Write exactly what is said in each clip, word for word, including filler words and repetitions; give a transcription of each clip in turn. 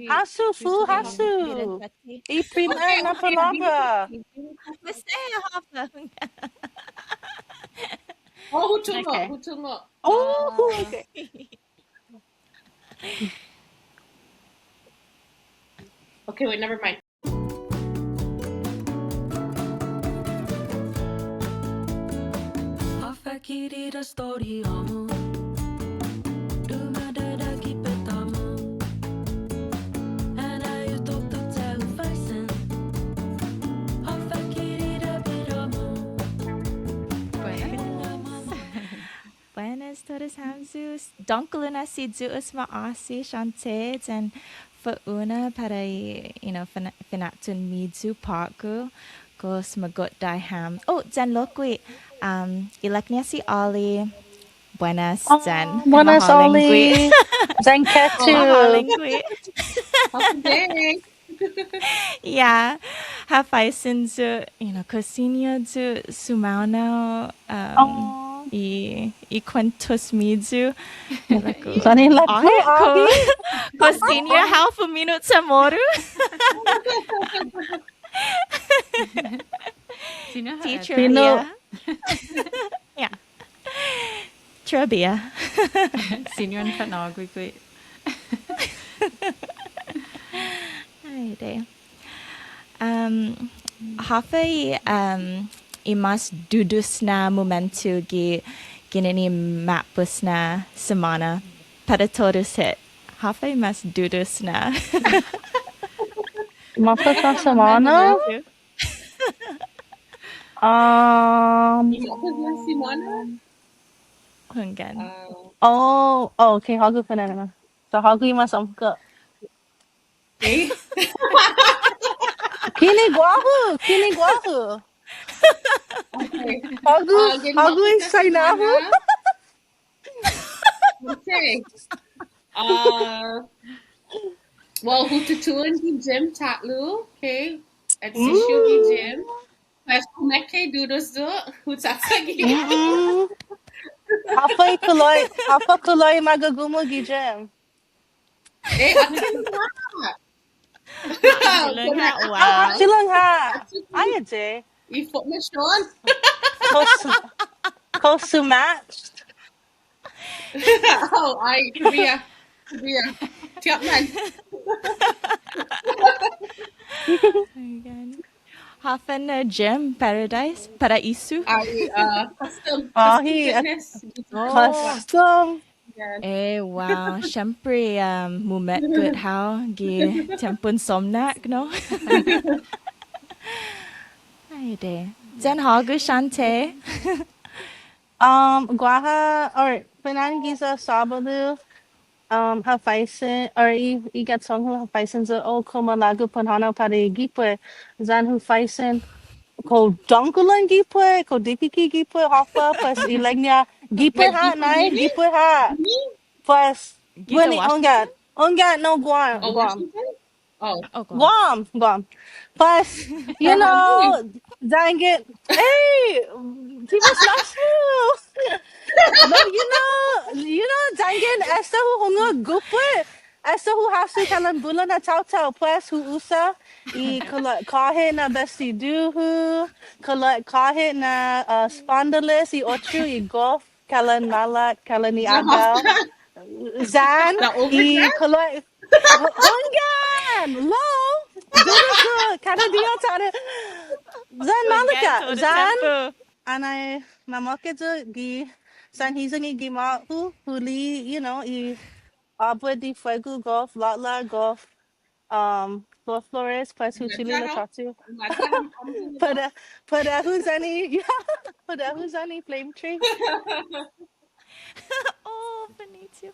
Hasso, hu hasso. I primet na palåbra. Håfa. Oh, hu tungo', hu tungo'. Oh, okay. Okay, wait, never mind. Håfa kiridu estori-mu. Dumådedda' gi peta-mu. Anai hu toktok ya hu faisen. Håfa kiridu bidå-mu. Buenas. Buenas todus hamyo. Dångkolo na si Yu'os ma'åse' Chauntae yan Fa'una para i, you know, fina-, finatton-miyu på'go gof sumagot ham. Oh, yan lokkue', um, ilek-ña si Ollie. Buenas, yan. Buenas, Ollie. Yan Ketu. Mahålang gui'. Håfa adai. Yeah. Ha faisen yu', you know, kao siña yu' sumaonao, um, i, i kuentos-miyu. Kao, kao siña hao fumino' Chamoru. Siña hao. Teacher, yeah. Yeah. Trivia. Siña un fanå'gue gui'. Ai adai. Um, håfa i, um, i mas dudus na momento gi, ginen i ma'pos na simåna para todus hit. Håfa i mas dudus na. Ma'pos na simåna? Um, Ma'pos na simåna? Hunggan. Uh, oh, oh, okay, hågu fine'nana. So, hågu i mas åmko'. Eh? Kinu guåhu, kinu guåhu. Okay. Hågu, uh, hågu i saina-hu. Okay. Uh, well, hu tutuhon gi gym ta'lo, okay? Ehersisio gi gym. Pues, kumeke'dudus yu', hu chåchagi. Mm-mm. Håfa i kulot, håfa kulot i magogo-mu gi gym? Eh, achilong ha'. Achilong ha'. Wow. Achilong ha'. Ai adai. I foundation. Kao su-, kao sumatched. Oh, ai, trivia. Trivia. Tiap man. Hunggan. Håfa na gym, Paradise? Para'iso? Ai, uh, custom. Ah, custom hi, uh, fitness. Oh. Custom. Eh, wow. Siempre, um, mumetkot hao gi tiempon somnak, no? Ai adai. Yan hågu, Chauntae? Um, guaha, or, fine'na giya Såbalu, um, ha faisen, or i, i ga'chong-hu ha faisen yu', oh, kao malago' bai hu hånao para i gipot, yan hu faisen, kao dångkolon gipot, kao dikike' gipot, håfa, pues ilek-ña, gipot ha', nai, gipot ha'. Pues, buente, hunggan, hunggan, no, Guam, Guam. Oh. Oh, Guam. Guam, Guam. Pues, you know, yanggen, hey, ti mas mas. No, you know, you know, yanggen, esta hu hungok gupot, esta hu hasso kalan bula na taotao, pues, hu usa i kulot kåhet na bestidu-hu, kulot kåhet na, uh, spandeles, i otro, i gof, kalan malak, kalan i agaw. Yan, i kulot, hunggan, lao, duru ku, kada diha tåno'. Yan malak ha', yan, anai, mamake' yu' gi, sanhiyong i gima'-hu, hu li'e', you know, i abue di fuego gof, lå'la' gof, um, Flor Flores, pues, hu chule' lokkue'. Para, para hu yan i, yeah, para hu yan i flame tree. Oh, bunitu.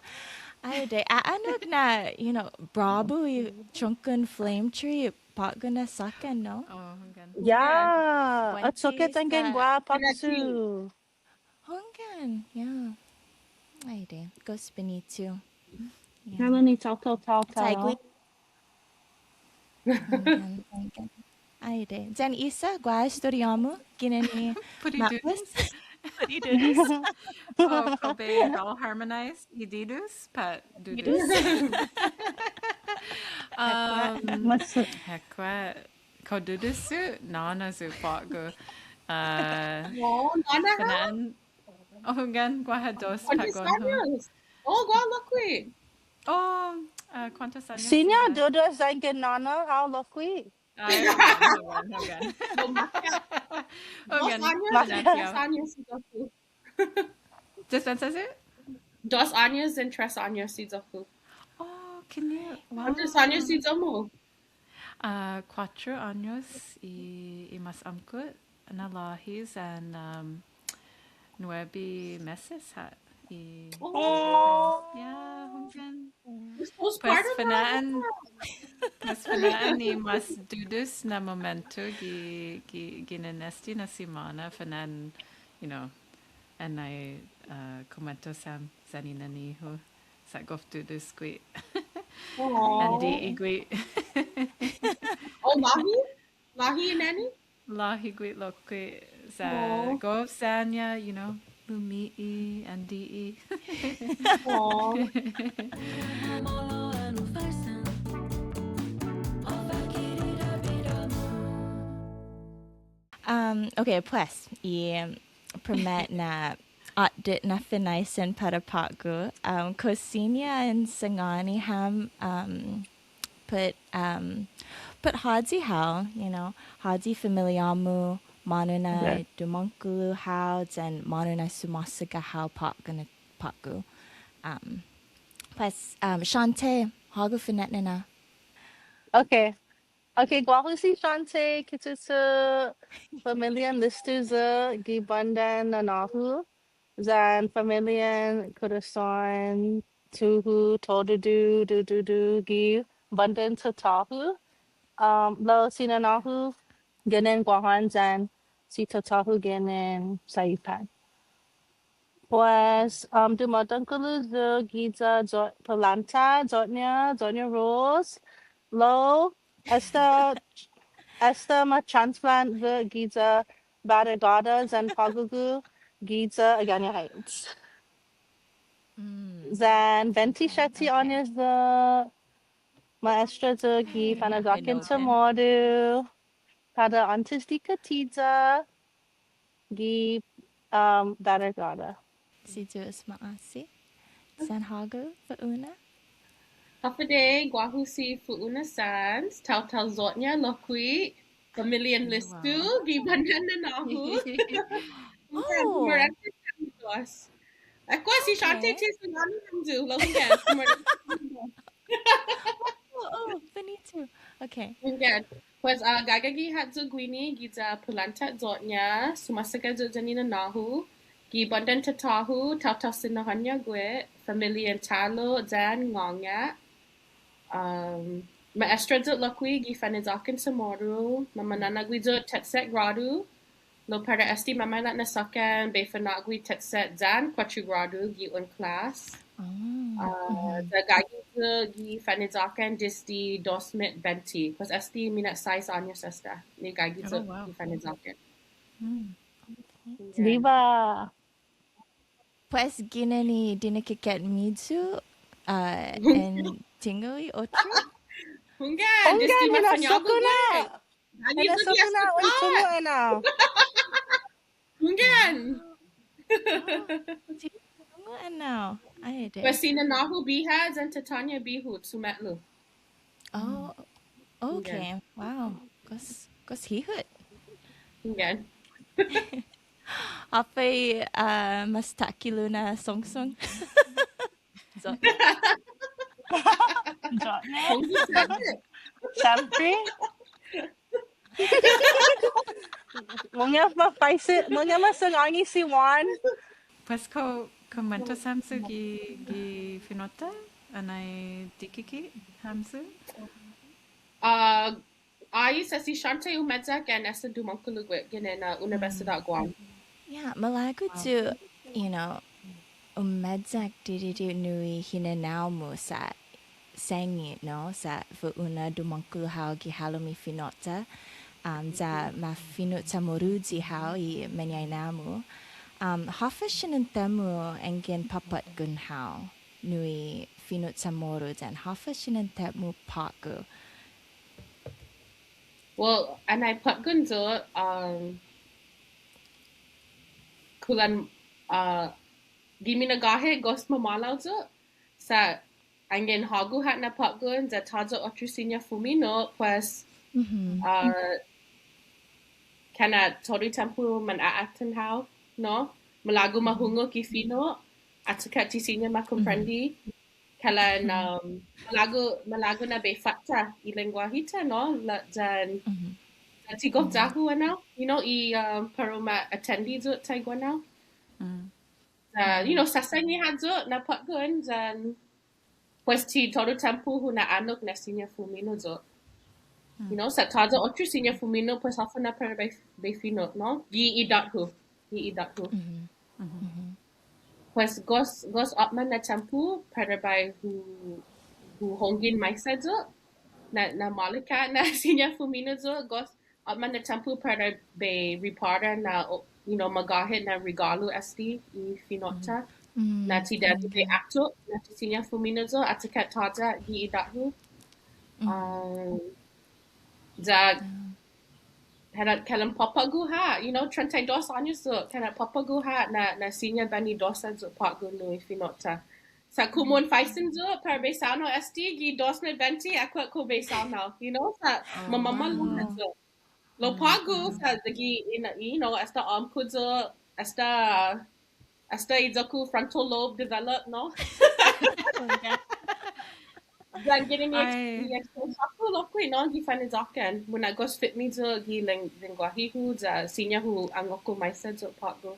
Ai adai, a'annok na, you know, bråbu i trongkon flame tree, på'go na såkkan, no? Oh, hunggan. Yeah, achokka' yanggen guaha påkcho'. Hunggan, yeah. Ai adai, gof bunitu. Yeah. Kalan i taotao, taotao. Hunggan, hunggan. Ai adai. Yan Isa, guaha estoriå-mu ginen i ma'pos? Put i dudus. Put i dudus. Oh, kao bai doll harmonize i didus, pat dudus. Dudus. Um, hekkua'. Kao dudus yu', nåna yu' på'go. Uh, no, nåna hao? Fana'an, oh, hunggan, guaha dos påtgon-hu. Kuåntos åños? Oh, guaha lokkue'. Oh, uh, kuåntos åños? Siña dudus yanggen nåna hao lokkue'. Ai, hunggan, hunggan, hunggan. Hunggan, dos åños, dos åños. Dispensa yu'? Dos åños yan tres åños i iyo-ku. Oh, can you, wow. Kuåntos åños i iyo-mu? Ah, kuåttro åños i, i mas åmko', na låhi yan, um, nuebe meses ha' i... Oh. Yeah, hunggan. Pues fana'an, pues fana'an i mas dudus na momento gi, gi, ginen este na simåna, fana'an, you know, annai, uh, kumuentos ham yan i nene-hu sa' gof dudus gui'. Aw. Andi'i gui'. Oh, låhi? Låhi i nene? Låhi gui' lokkue'. Sa' gof siña, you know, lumi'e', andi'i. Aw. Um, okay, pues, i primet na åtdet na finaisen para på'go, um, kao siña en sangåni ham, um, put, um, put håyi hao, you know, håyi familiå-mu, månu na dumångkolo hao, yan månu na sumåsaga hao på'go na, på'go. Um, pues, um, Chauntae, hågu fine'nana. Okay. Okay, guåhu si Chauntae Kitutu, familian Listo yu' gi bandan nanå-hu, yan familian Corazon, Tuhu, Todudu, Dududu, gi bandan tatå-hu, um, lao si nanå-hu ginen Guåhan yan si tatå-hu ginen Saipan. Pues, um, dumådangkolo yu' giya Yo-, Pulantat, Yo'ña, Yo'ña Rules. Lao, esta, esta ma transplant yu' giya Barigåda yan på'go gu giya Agana Heights. Mm. Yan bente siette åños yu', maestra yu' gi Faneyåkan Chamoru. Para åntes di kåtiya, gi, um, Barigåda. Si Yu'os ma'åse'. Yan hågu, Fu'una? Håfa Adai, guåhu si Fu'una Sanz, taotao Yo'ña lokkue', familian Listo, gi bandan nanå-hu. Oh. Maestro Sanz. E'kua' si Chauntae, okay. Ti sangåni hamyo, lao hunggan. Oh, oh, bunitu. Okay. Hunggan. Pues, ah, gaige ha' yu' guini giya Pulantat Yo'ña, sumåsaga yu' yan i nanå-hu, gi bandan tatå-hu, taotao Sinahånña gue', familian Talo yan Ngånga'. Um, maestra yu' lokkue' gi Faneyåkan Chamoru, mamana'na'gue yu' tetset gradu, lao para este mamaila' na såkkan bai fa'nå'gue tetset yan kuåttro gradu gi un klas. Ah, ya gaige yu' gi Faneyåkan desde dos mit bente. Pues este mina' sais åños esta ni gaige yu' gi Faneyåkan. Biba. Pues ginen i dinikike'-miyu, ah, en tingo' i otro? Hunggan, hunggan, desde mafañågu na. Ena sokko' na un tungo' ennao. Hunggan. Oh, si tungo' ennao. Ai adai. Pues si nanå-hu biha yan tatå-ña bihu, sume'lu. Oh, okay. Wow. Gos, gos hihot. Hunggan. Håfa i, ah, mas takkilo' na songsong. Yo'ña. Siempre. Mungnga ma faisen, mungnga ma sangåni si Juan. Pues kao, kao kumuentos hamyo gi, gi fino'-ta, anai dikike' hamyo? Ah, Ai, sa' si Chauntae umeyak yan esta dumångkolo gue' ginen, uh, Unibetsidåt Guam. Yeah, malago' yu', you know, umeyak didide' nu i hinanao-mu sa' sen gi, no, sa' Fu'una dumångkolo hao gi halom i fino'-ta, um, ya ma fino' Chamoruyi hao i mañaina-mu. Um, håfa siniente-mu yanggen påpåtgon hao? nu i fino' CHamoru yan håfa siniente-mu på'go? Well, annai påtgon yu', um, kulan, uh, gi minagåhet gof mamåhlao yu', sa' anggen hågu ha' na påtgon, ya tåya' otro siña fumino', pues, uh, kana' todu tiempo man a'atan hao, no? Malago' mahungok i fino', achokka' ti siña ma komprende, kalan, um, malago', malago' na bai fatta i lengguahi-ta, no? La, yan, yan ti gof ya-hu ennao, you know, i, um, para u ma atende yu' taiguenao. Ya, you know, sasangan ha' yu' na påtgon, yan, pues, ti todu tiempo hu na'annok na siña fumino' yu'. You know, sa' tåya' otro siña fumino', pues, håfa na para bai, bai fino', no? Gi idåt-hu. Gi idåt-hu. Pues, gof, gof åpmam na tiempo para bai hu, hu hongge maisa yu', na, na maolek ha' na siña fumino' yu', gof åpmam na tiempo para bai ripåra na, o, you know, magåhet na regålu este i fino'-ta. Na ti debi bai a'chok, na ti siña fumino' yu', achokka' tåya' gi idåt-hu. Um, ya, kana', kalan på'go ha', you know, trenta i dos åños yu', kana' på'go ha', na, na siña banidosa yu' på'go nu i fino'-ta. Sa' komu un faisen yu', para bai saonao este, gi dos mit bente, akua' kao bai saonao, you know, sa' mamamahlao na yu'. Lao på'go, sa' gi, you know, esta åmko' yu', esta, esta i iyo-ku frontal lobe develop, no? Yan ginen i ex-, i exposure-ku lokkue', no, gi fane'yåkan. Muna' gof fitme yu' gi leng-, lengguahi-hu, ya siña hu angokko maisa yu' på'go.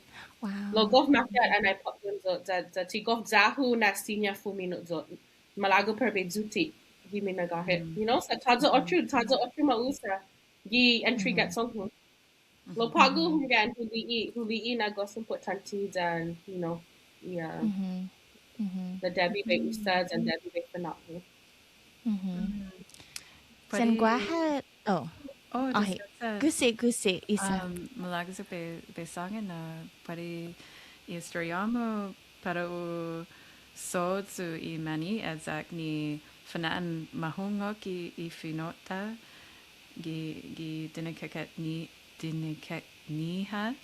Lao gof makkat annai påtgon yu', ya, ya ti gof ya-hu na siña fumino' yu'. Malago' para bai yute' gi minagåhet. You know, sa' tåya' otro, tåya' otro ma usa gi entre ga'chong-hu. Lao på'go hunggan, hu li'e', hu li'e' na gof impottånte yan, you know, yeah. Na debi bai usa yan debi bai fanå'gue. Yan guaha, oh. Oh, okay. Dispensa. Guse', guse', Isa. Um, malago' yu' bai, bai sångan na påtte i estoriå-mu para u sohyo' i mane'eyak ni fana'an mahungok i, i fino'-ta gi, gi dinikike'-ñi, dinikike'-ñiha,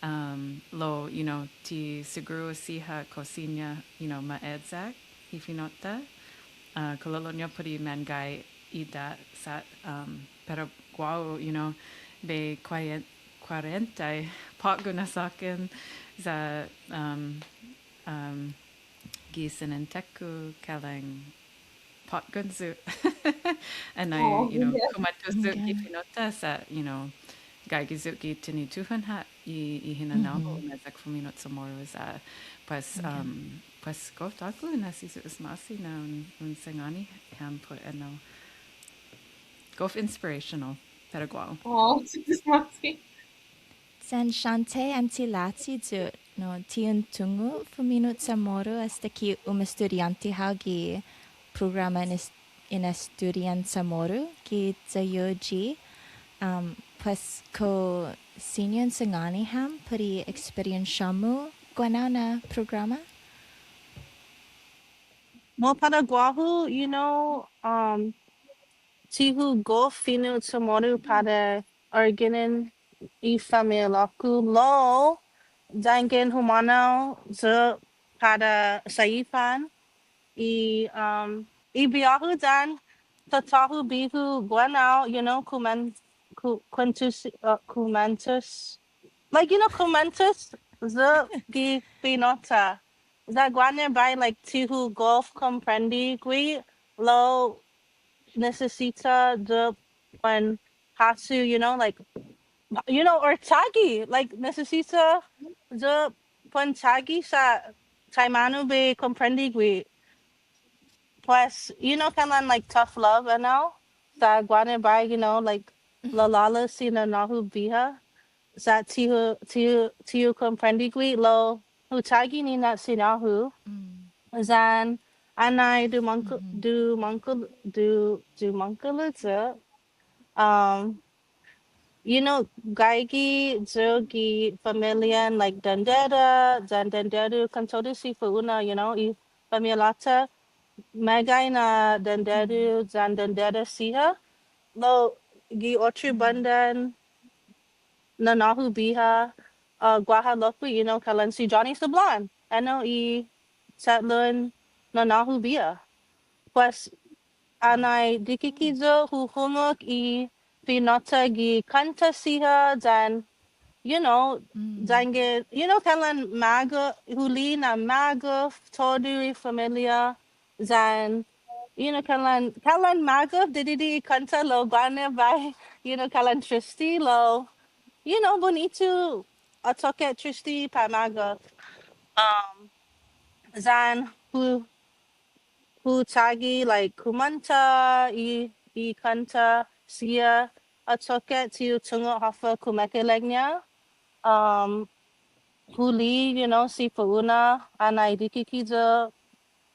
um, lao, you know, ti seguru siha kao siña, you know, ma eyak i fino'-ta, uh, kololo'ña put i manggai idåt sa', um, para guåhu, you know, bai kuaren-, kuarenta på'go na såkkan ya, um, um, gi siniente-ku kalan påtgon yu'. Annai, you know, kumuentos yu' gi fino'-ta sa', you know, gaige yu' gi tinituhon ha' i, i hinanao-hu, umeyak fumino' CHamoru ya, pues, um, pues, gof dångkolo na si Yu'os ma'åse' na un, un sangåni ham put ennao. Gof inspirational para guåhu. Oh, si Yu'os ma'åse'. Yan Chauntae, åntes lachi yu', no, ti un tungo' fumino' CHamoru asta ki umestudiante hao gi programa in es-, in estudian CHamoru gi U G. Um, pues, kao siña un sangåni ham put i eksperiensiå-mu guenao na programa? Well, para guåhu, you know, um, ti hu gof fino' CHamoru para hu ginen i familiå-ku lao yanggen humånao yu' para Saipan i, um, i bihu-hu yan tatå-hu bihu guenao, you know, kumen-, ku-, kuentos, uh, kumuentos, like, you know, kumuentos yu' gi fino'-ta. Ya guaha na biahi, like, ti hu gof komprende gui' lao nisisita yu' para un hasso, you know, like, you know, or chagi, like, nisisita yu' para un chagi sa' taimanu bai komprende gui'. Pues, you know, kalan, like, tough love, you know? Sa' guaha na biahi, you know, like, lalåla' si nanå-hu biha. Sa' ti hu, ti hu, ti hu komprende gui' lao hu chagi nina'siñå-hu. Yan annai dumångko-, dumångko-, du-, dumångkolo' yu'. Um, you know, gaige yu' gi familian, like, dandera, yan danderu, kontodu si fu'una, you know, i familia-ta, meggai na dendero yan dendera siha, lao gi otro bandan nanå-hu biha, uh, guaha lokkue', you know, kalan si Johnny Sablan, ennao i che'lun nanå-hu biha. Pues, annai dikike' yu' hu hungok i fino'-ta gi kånta siha yan, you know, yanggen, you know, kalan magof, hu li'e' na magof todu i familia, yan, you know, kalan, kalan magof didide' i kånta lao guaha na biahi, you know, kalan triste lao, you know, bunitu, achokka' triste pat magof. Um, yan hu hu chagi, like, kumanta i, i kånta siha, achokka' ti hu tungo' håfa kumekeilek-ña. Um, hu li'e', you know, si Fu'una, annai dikike' yu',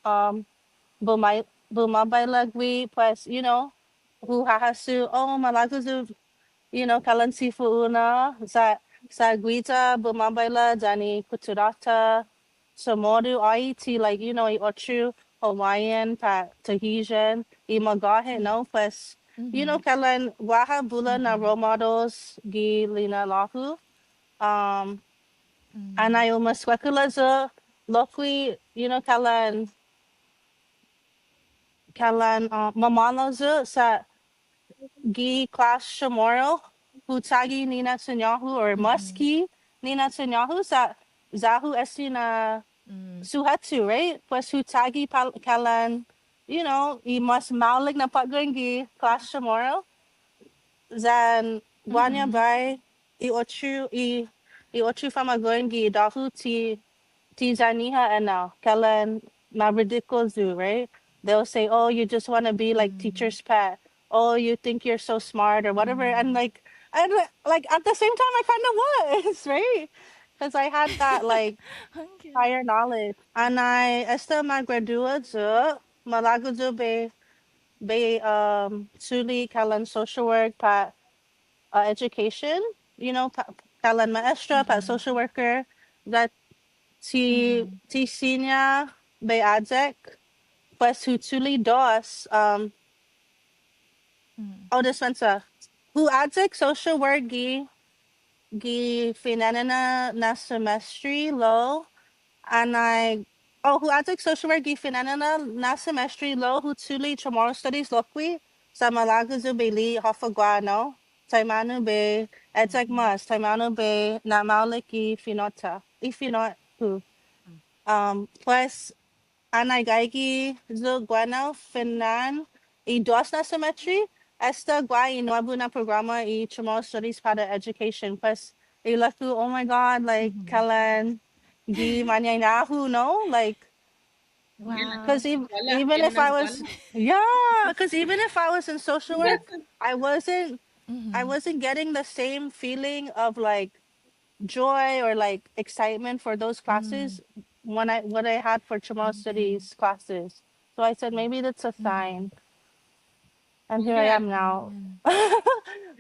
um, bumai-, bumabaila gui', pues, you know, hu hahasso, oh, malago' yu', you know, kalan si Fu'una, sa', sa' guiya bumabaila yan i kutturå-ta, Chamoru, ai ti, like, you know, i otro Hawaiian, pat Tahitian, i magåhet, no? Pues, you know, kalan guaha bula na role models gi lina'lå'-hu. Um, annai umeskuela yu' lokkue', you know, kalan, kalan, uh, mamåhlao yu' sa' gi klas Chamoru, hu chagi nina'siñå-hu, or måski nina'siñå-hu, sa' ya-hu este na suhecho, right? Pues hu chagi pal-, kalan, you know, i mas maolek na påtgon gi klas Chamoru, yan guaha na biahi i otro, i, i otro famagu'on gi idåt-hu ti, ti ya-ñiha ennao, kalan ma ridicule yu', right? They'll say, "Oh, you just wanna be like teacher's pet. Oh, you think you're so smart or whatever." And like, and li-, like, at the same time, I kinda was, right? 'Cause I had that, like, higher knowledge. Annai esta magradua yu', malago' yu' bai, bai, um, chule' kalan social work pat uh, education, you know, pa-, kalan maestra, pat social worker, ya ti, ti siña bai ayek, pues hu chule' dos, um, oh, dispensa. Hu ayek social work gi, gi fine'nana na semestre lao, annai, oh, hu ayek social work gi fine'nana na semestre lao hu chule' Chamorro Studies lokkue', sa' malago' yu' bai li'e' håfa guaha, no? Taimanu bai ayek mas, taimanu bai na'maolek i fino'-ta, i fino'-hu. Um, pues, annai gaige yu' guenao fine'na i dos na semestre, esta guaha i nuebu na programa i Chamorro Studies para Education. Pues, ilek-hu, oh my God, like, kalan gi mañaina-hu, no? Like, 'cause ev-, even if I was, yeah, 'cause even if I was in social work, I wasn't, I wasn't getting the same feeling of, like, joy or, like, excitement for those classes when I, what I had for Chamorro Studies classes. So I said, "Maybe that's a sign." And here I am now.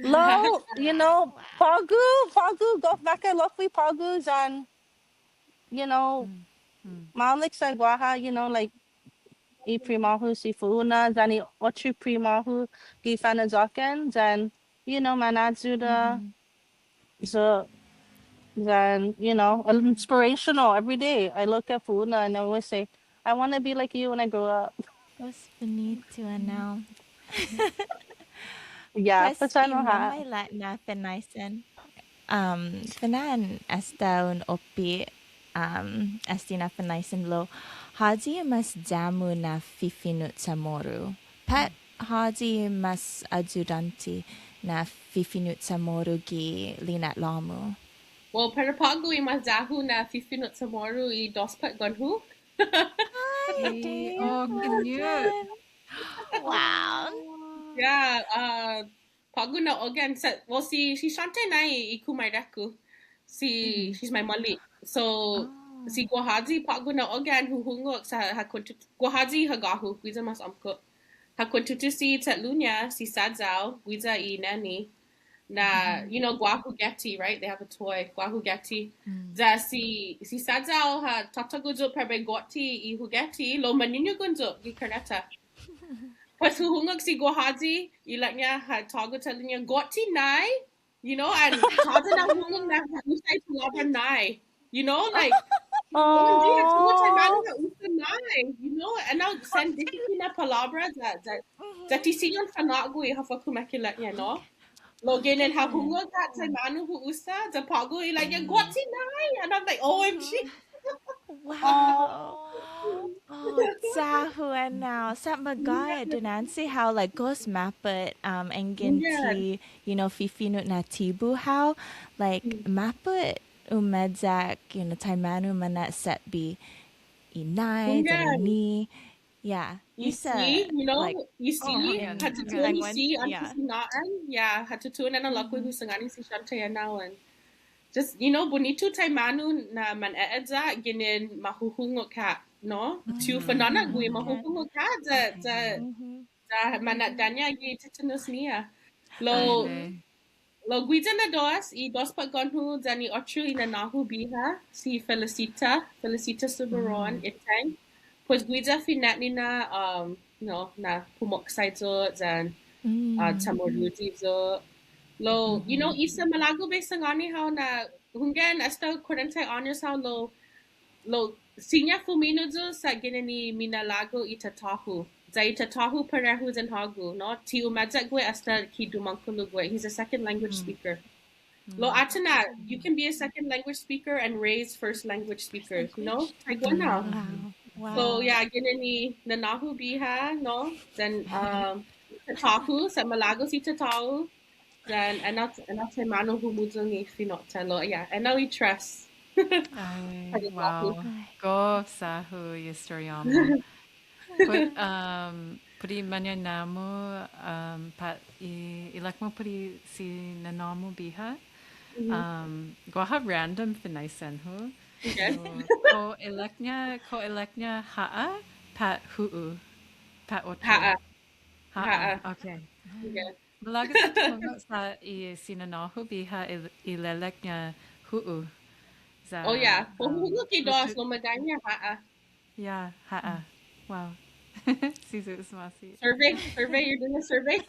Lao, you know, på'go, på'go, gof maka'lokkue' på'go yan, you know, maolek sa' guaha, you know, like, i prima-hu si Fu'una, yan i otro prima-hu gi Faneyåkan, yan, you know, manayuda. So, yan, you know, inspirational every day. I look at Fu'una and I always say, "I wanna be like you when I grow up." Mas bunitu ennao. Yeah, pues, pues ennao ha'. Gi mamaila' na finaisen. Um, fana'an esta un oppe, um, este na finaisen lao, håyi mas ya-mu na fifino' Chamoru. Pat håyi mas ayudånte na fifino' Chamoru gi lina'lå'-mu? Well, para på'go i mas ya-hu na fifino' Chamoru i dos påtgon-hu. Ai, oh, cute. Wow. Yeah, uh, på'go na ogga'an, sa', well, si, si Shante nai i kumaire-ku. Si, she's my mali'. So, si Guåhayi på'go na ogga'an hu hungok sa' ha kuentu-, Guåhayi hagå-hu, guiya mas åmko'. Ha kuentutusi che'lu-ña, si Sayao, guiya i neni. na, you know, guaha hugeti, right? They have a toy, guaha hugeti. Ya si, si Sahyao ha tatago' yu' para bai gotte i hugeti, lao mañuñugon yu' gi kareta. Pues hu hungok si Guåhachi, ilek-ña ha tågo' che'lu-ña, "Gotte nai?" You know, and tåya' na hu hungok na ha usa i palåbra nai. You know, like, O M G, ha tungo' taimanu ha usa nai. You know, and now sen dikike' na palåbra ya, ya, ya ti siña un fa'nå'gue håfa kumekeilek-ña, no? Lao ginen ha hungok ha' taimanu hu usa, ya på'go ilek-ña, "Gotte nai?" And I'm like, O M G. Wow. Oh, sa' hu ennao. Sa' magåhet, dinanche hao, like, gof mappot, um, anggen ti, you know, fifino' natibu hao, like, mappot umeyak, you know, taimanu mana'setbe i nai, yan i ni. Yeah. I si, you know, like, i si, ha tutuhon i si, antes i na'an, yeah, ha tutuhon ennao lokkue' hu sangåni si Chauntae ennao. Just, you know, bunitu taimanu na mane'eyak ginen mahuhungok ha', no? Ti u fa'nå'gue mahuhungok ha', ya, ya, ya mana'daña' gi tetanus-ñiha. Lao, lao guiya na dos, i dos påtgon-hu yan i otro i nanå-hu biha, si Felicita, Felicita Subaron, Itang. Pues guiya fine'nina, um, no, na pumoksai yu' yan, uh, chamoruyi yu'. Lao, you know, i sa' malago' bai sangåni hao na hunggan, esta kuarenta åños hao lao, lao siña fumino' yu' sa' ginen i minalago' i tatå-hu. Ya i tatå-hu parehu yan hågu, no? Ti umeyak gue' esta ki dumångkolo gue'. He's a second language speaker. Lao atan na, you can be a second language speaker and raise first language speakers, you know? Taiguenao. Wow. So, yeah, ginen i nanå-hu biha, no? Then, um, tatå-hu, sa' malago' si tatå-hu. Then, ennao, ennao taimanu humuyong i fino'-ta, lao, yeah, ennao i tres. Ai, wow. Gof sa' hu i estoriå-mu. Put, um, put i mañaina-mu, um, pat i, ilek-mu put i si nanå-mu biha. Um, guaha random finaisen-hu. Okay. So, kao ilek-ña, kao ilek-ña hå'a, pat hu'u, pat otro. Hå'a. Hå'a. Hå'a. Okay. Okay. Malago' yu' tumungo' sa' i si nanå-hu biha i, ilelek-ña hu'u. Sa', oh, yeah. Kao hu'u ki dos, lao meggaiña hå'a. Yeah, hå'a. Wow. Si Yu'os ma'åse'. Survey, survey, you're doing a survey?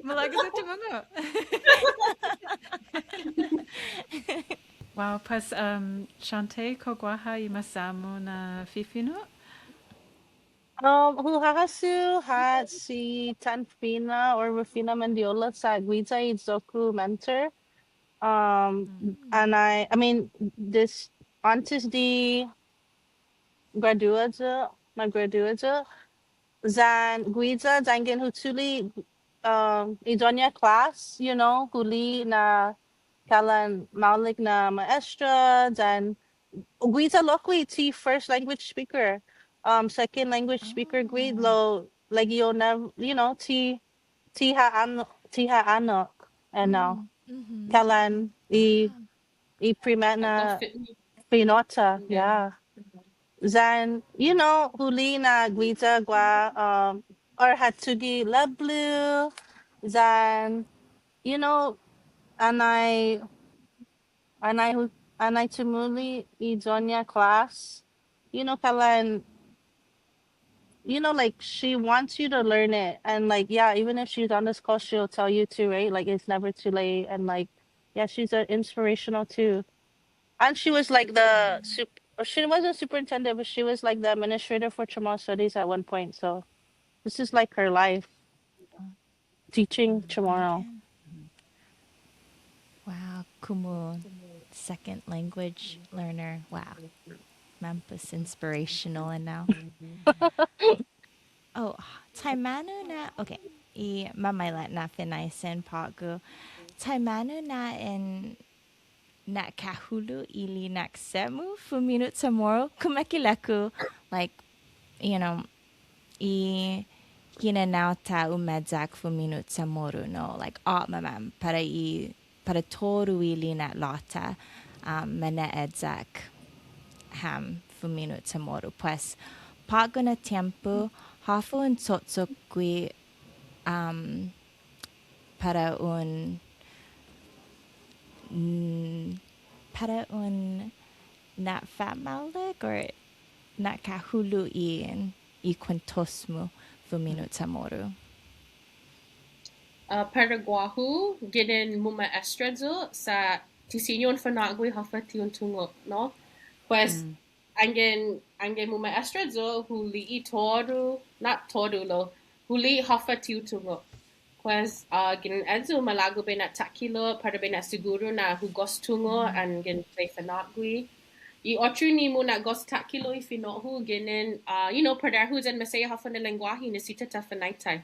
Malago' yu' tumungo'. Wow, pues, um, Chauntae, kao guaha i mas ya-mu na fifino'? Um, hu hahasso ha' si Tanfina or Rufina Mendiola sa' guiya i iyo-ku mentor. Um, and I, I mean, this, åntes di gradua yu', ma gradua yu', yan guiya, yanggen hu chule', um, i iyo-ña class, you know, hu li'e' na kalan maolek na ma'estra, yan guiya lokkue' ti first language speaker, um, second language speaker gui', lao, like, you'll nev-, you know, ti, ti ha annok, ti ha annok, you know, kalan i, i primet na fino'-ta, yeah. Yan, you know, hu li'e' na guiya guaha, um, or ha tuge' lepblo, yan, you know, anai, anai hu-, anai chumule' i iyo-ña class, you know, kalan, you know, like, she wants you to learn it. And, like, yeah, even if she's on this call, she'll tell you too, right? Like, it's never too late. And, like, yeah, she's, uh, inspirational too. And she was, like, the sup-, or she wasn't superintendent, but she was, like, the administrator for Chamorro Studies at one point. So this is, like, her life. Teaching Chamorro. Wow, komu second language learner. Wow. Mampos inspirational ennao. Oh, taimanu na, okay. I mamaila' na finaisen på'go. Taimanu na in na'kahulo' i linakse'-mu fumino' Chamorro, kumekeilek-hu, like, you know, i hinanao-ta umeyak fumino' Chamorro, no, like, åpmam, para i, para todu i lina'la'-ta, um, mane'eyak ham fumino' Chamorro. Pues, på'go na tiempo, håfa un cho'cho'gue, um, para un, mm, para un na'fa'maolek or na'kahulo' i, i kuentos-mu fumino' CHamoru. Ah, para guåhu, ginen muma'estra yu' sa' ti siña un fa'nå'gue håfa ti un tungo', no? Pues, anggen, anggen muma'estra yu', hu li'e' todu, not todu lao, hu li'e' håfa ti un tungo'. Pues, ah, ginen eyu malago' bai na'takkilo', para bai na'siguru na hu gof tungo', anggen bai fa'nå'gue. I otro ni muna'gos takkilo' i fino'-hu, ginen, ah, you know, parehu yan maseha håfa na lengguåhi, nisisita ta fanaitai.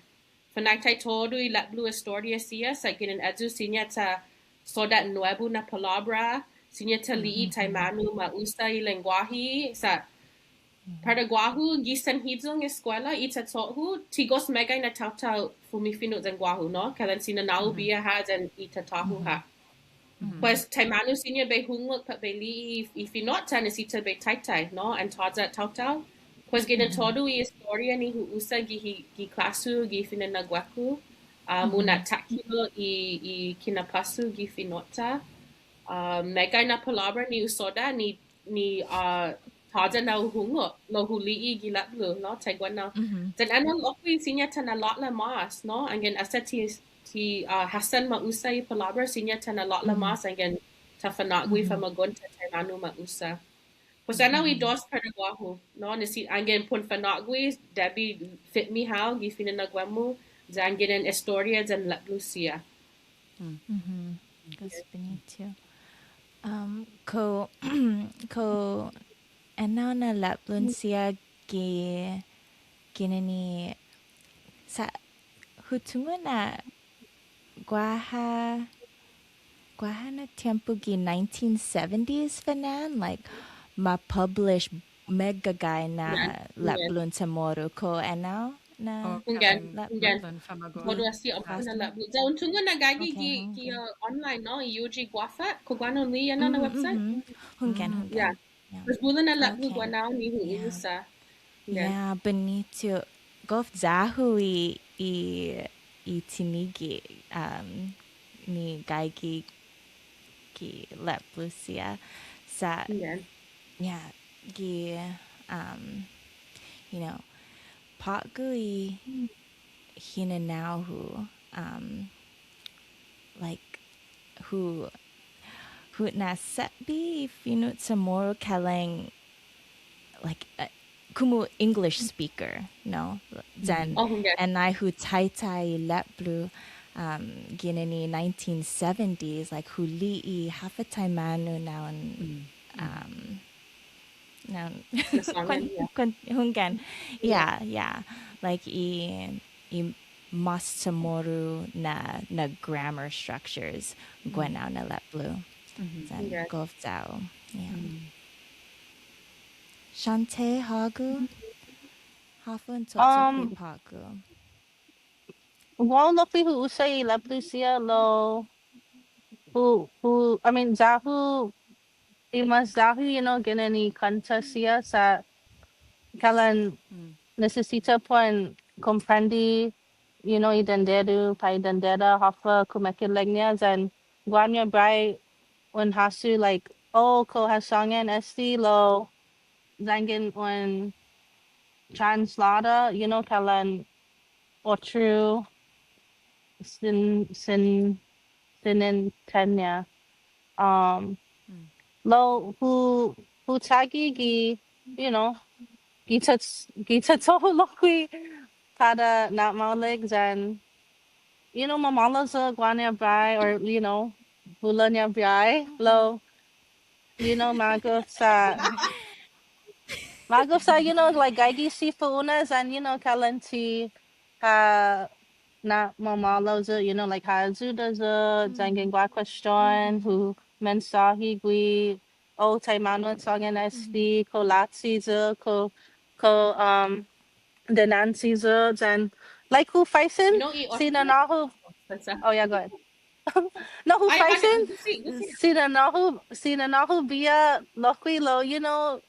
Fanaitai todu i lepblo estoria siha, sa' ginen eyu siña ta sodda' nuebu na palåbra, siña ta li'e' taimanu ma usa i lengguåhi, sa' para guåhu gi sanhiyong eskuela i tatå-hu, ti gos meggai na taotao fumifino' yan guåhu, no? Kalan si nanå-hu biha yan i tatå-hu ha'. Pues, taimanu siña bai hungok pat bai li'e' i, i fino'-ta nisisita bai taitai, no? An tåya' taotao. Pues, ginen todu i estoria ni hu usa gi hi-, gi klas-hu, gi fina'nå'gue-ku, ah, muna'takkilo' i, i kinappos-hu gi fino'-ta. Ah, meggai na palåbra ni hu sodda' ni ni, ah, tåya' na hu hungok, lao hu li'e' gi lepblo, no, taiguenao. Yan enao lokkue' siña ta na'lå'la' mås, no, anggen esta ti, ti, ah, hassan ma usa i palåbra, siña ta na'lå'la' mås, anggen ta fa'nå'gue famagu'on-ta taimanu ma usa. Pues enao i dos para guåhu, no, ni si, anggen para un fa'nå'gue, debi fitme hao gi fina'nå'gue-mu, yan ginen estoria yan lepblo siha. Gos bunitu. Um, kao, kao enao na lepblo siha gi, ginen i sa' hu tungo' na guaha, guaha na tiempo gi nineteen seventies fan nai, like, ma publish meggai na lepblo CHamoru kao enao na. Oh, hunggan, hunggan. Todu este åpmam na lepblo. Ya un tungo' na gaige gi, gi, uh, online, no? I Yuji Guafat, kao guaha na li'e' na website? Hunggan, hunggan. Yeah. Pues bula na lepblo guenao ni hu usa. Yeah, bunitu. Gof ya-hu i, i, i tinige', um, ni gaige gi lepblo siha. Sa', yeah, gi, um, you know, på'go i hinanao-hu, um, like, hu, hu na'setbe i fino' CHamoru kalan, like, uh, komu English speaker, no? Then, oh, yeah, annai hu taitai lepblo, um, ginen i nineteen seventies, like, hu li'e' håfa taimanu na un, um, na un, kuan-, kuan-, hunggan. Yeah, yeah. Like, i, i mas CHamoru na, na grammar structures, guenao na lepblo. Yan gof ya-hu. Yeah. Chauntae, hågu? Håfa un cho'cho'gue på'go? Guåhu lokkue' hu usa i lepblo siha lao hu, hu, I mean, ya-hu, i mas ya-hu, you know, ginen i kånta siha sa' kalan nisisita para un komprende, you know, i dendede-hu, pat i dendede-ta, håfa kumeke'ilek-ña, yan guaha na biahi un hasso, like, oh, kao ha sångan este lao yanggen un translada, you know, kalan otro sin, sin, sinintende-ña. Um, lao hu, hu chagi gi, you know, gi ta-, gi tatå-hu lokkue' para na'maolek yan, you know, mamåhlao yu' guaha na biahi or, you know, bula na biahi, lao, you know, magof sa', magof sa', you know, like, gaige si fu'una yan, you know, kalan ti ha na'mamåhlao yu', you know, like, ha ayuda yu', yanggen guaha kuestion, hu mensåhi gui', oh, taimanu sångan este, kao lachi yu', kao, kao, um, dinanche yu', yan, like, hu faisen, you know, i si nanå-hu, oh, yeah, go ahead. No, hu faisen, si nanå-hu, si nanå-hu biha lokkue' lao, you know,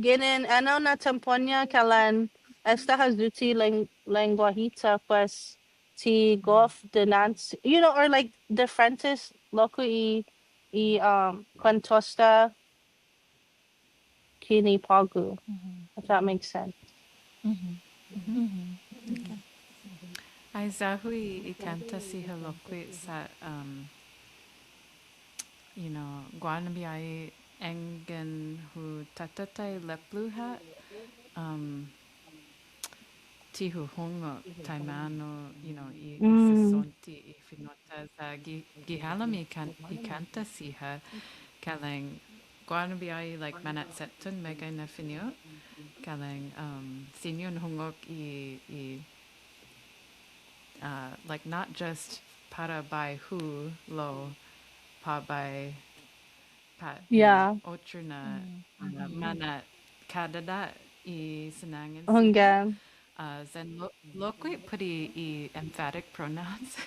ginen enao na tiempo-ña kalan esta ha yute' leng-, lengguahi-ta, pues, ti gof dinanche, you know, or like diferentes lokkue' i, i, um, kuentos-ta kini på'go, if that makes sense. Ai, ya-hu i kånta siha lokkue' sa', um, you know, guaha na biahi yanggen hu tataitai lepblo ha', um, ti hu hungok taimanu, you know, i, i sesonti i fino'-ta ya gi, gi halom i kån-, i kånta siha, kalang guaha na biahi, like, mana'chetton meggai na fino', kalang, um, siña un hungok i, i, uh, like, not just para bai hu, lao para bai pat, you know, otro na, uh, mana'kadada' i sinangan siha. Hunggan. Uh, yan lo-, lokkue' put i, i emphatic pronouns.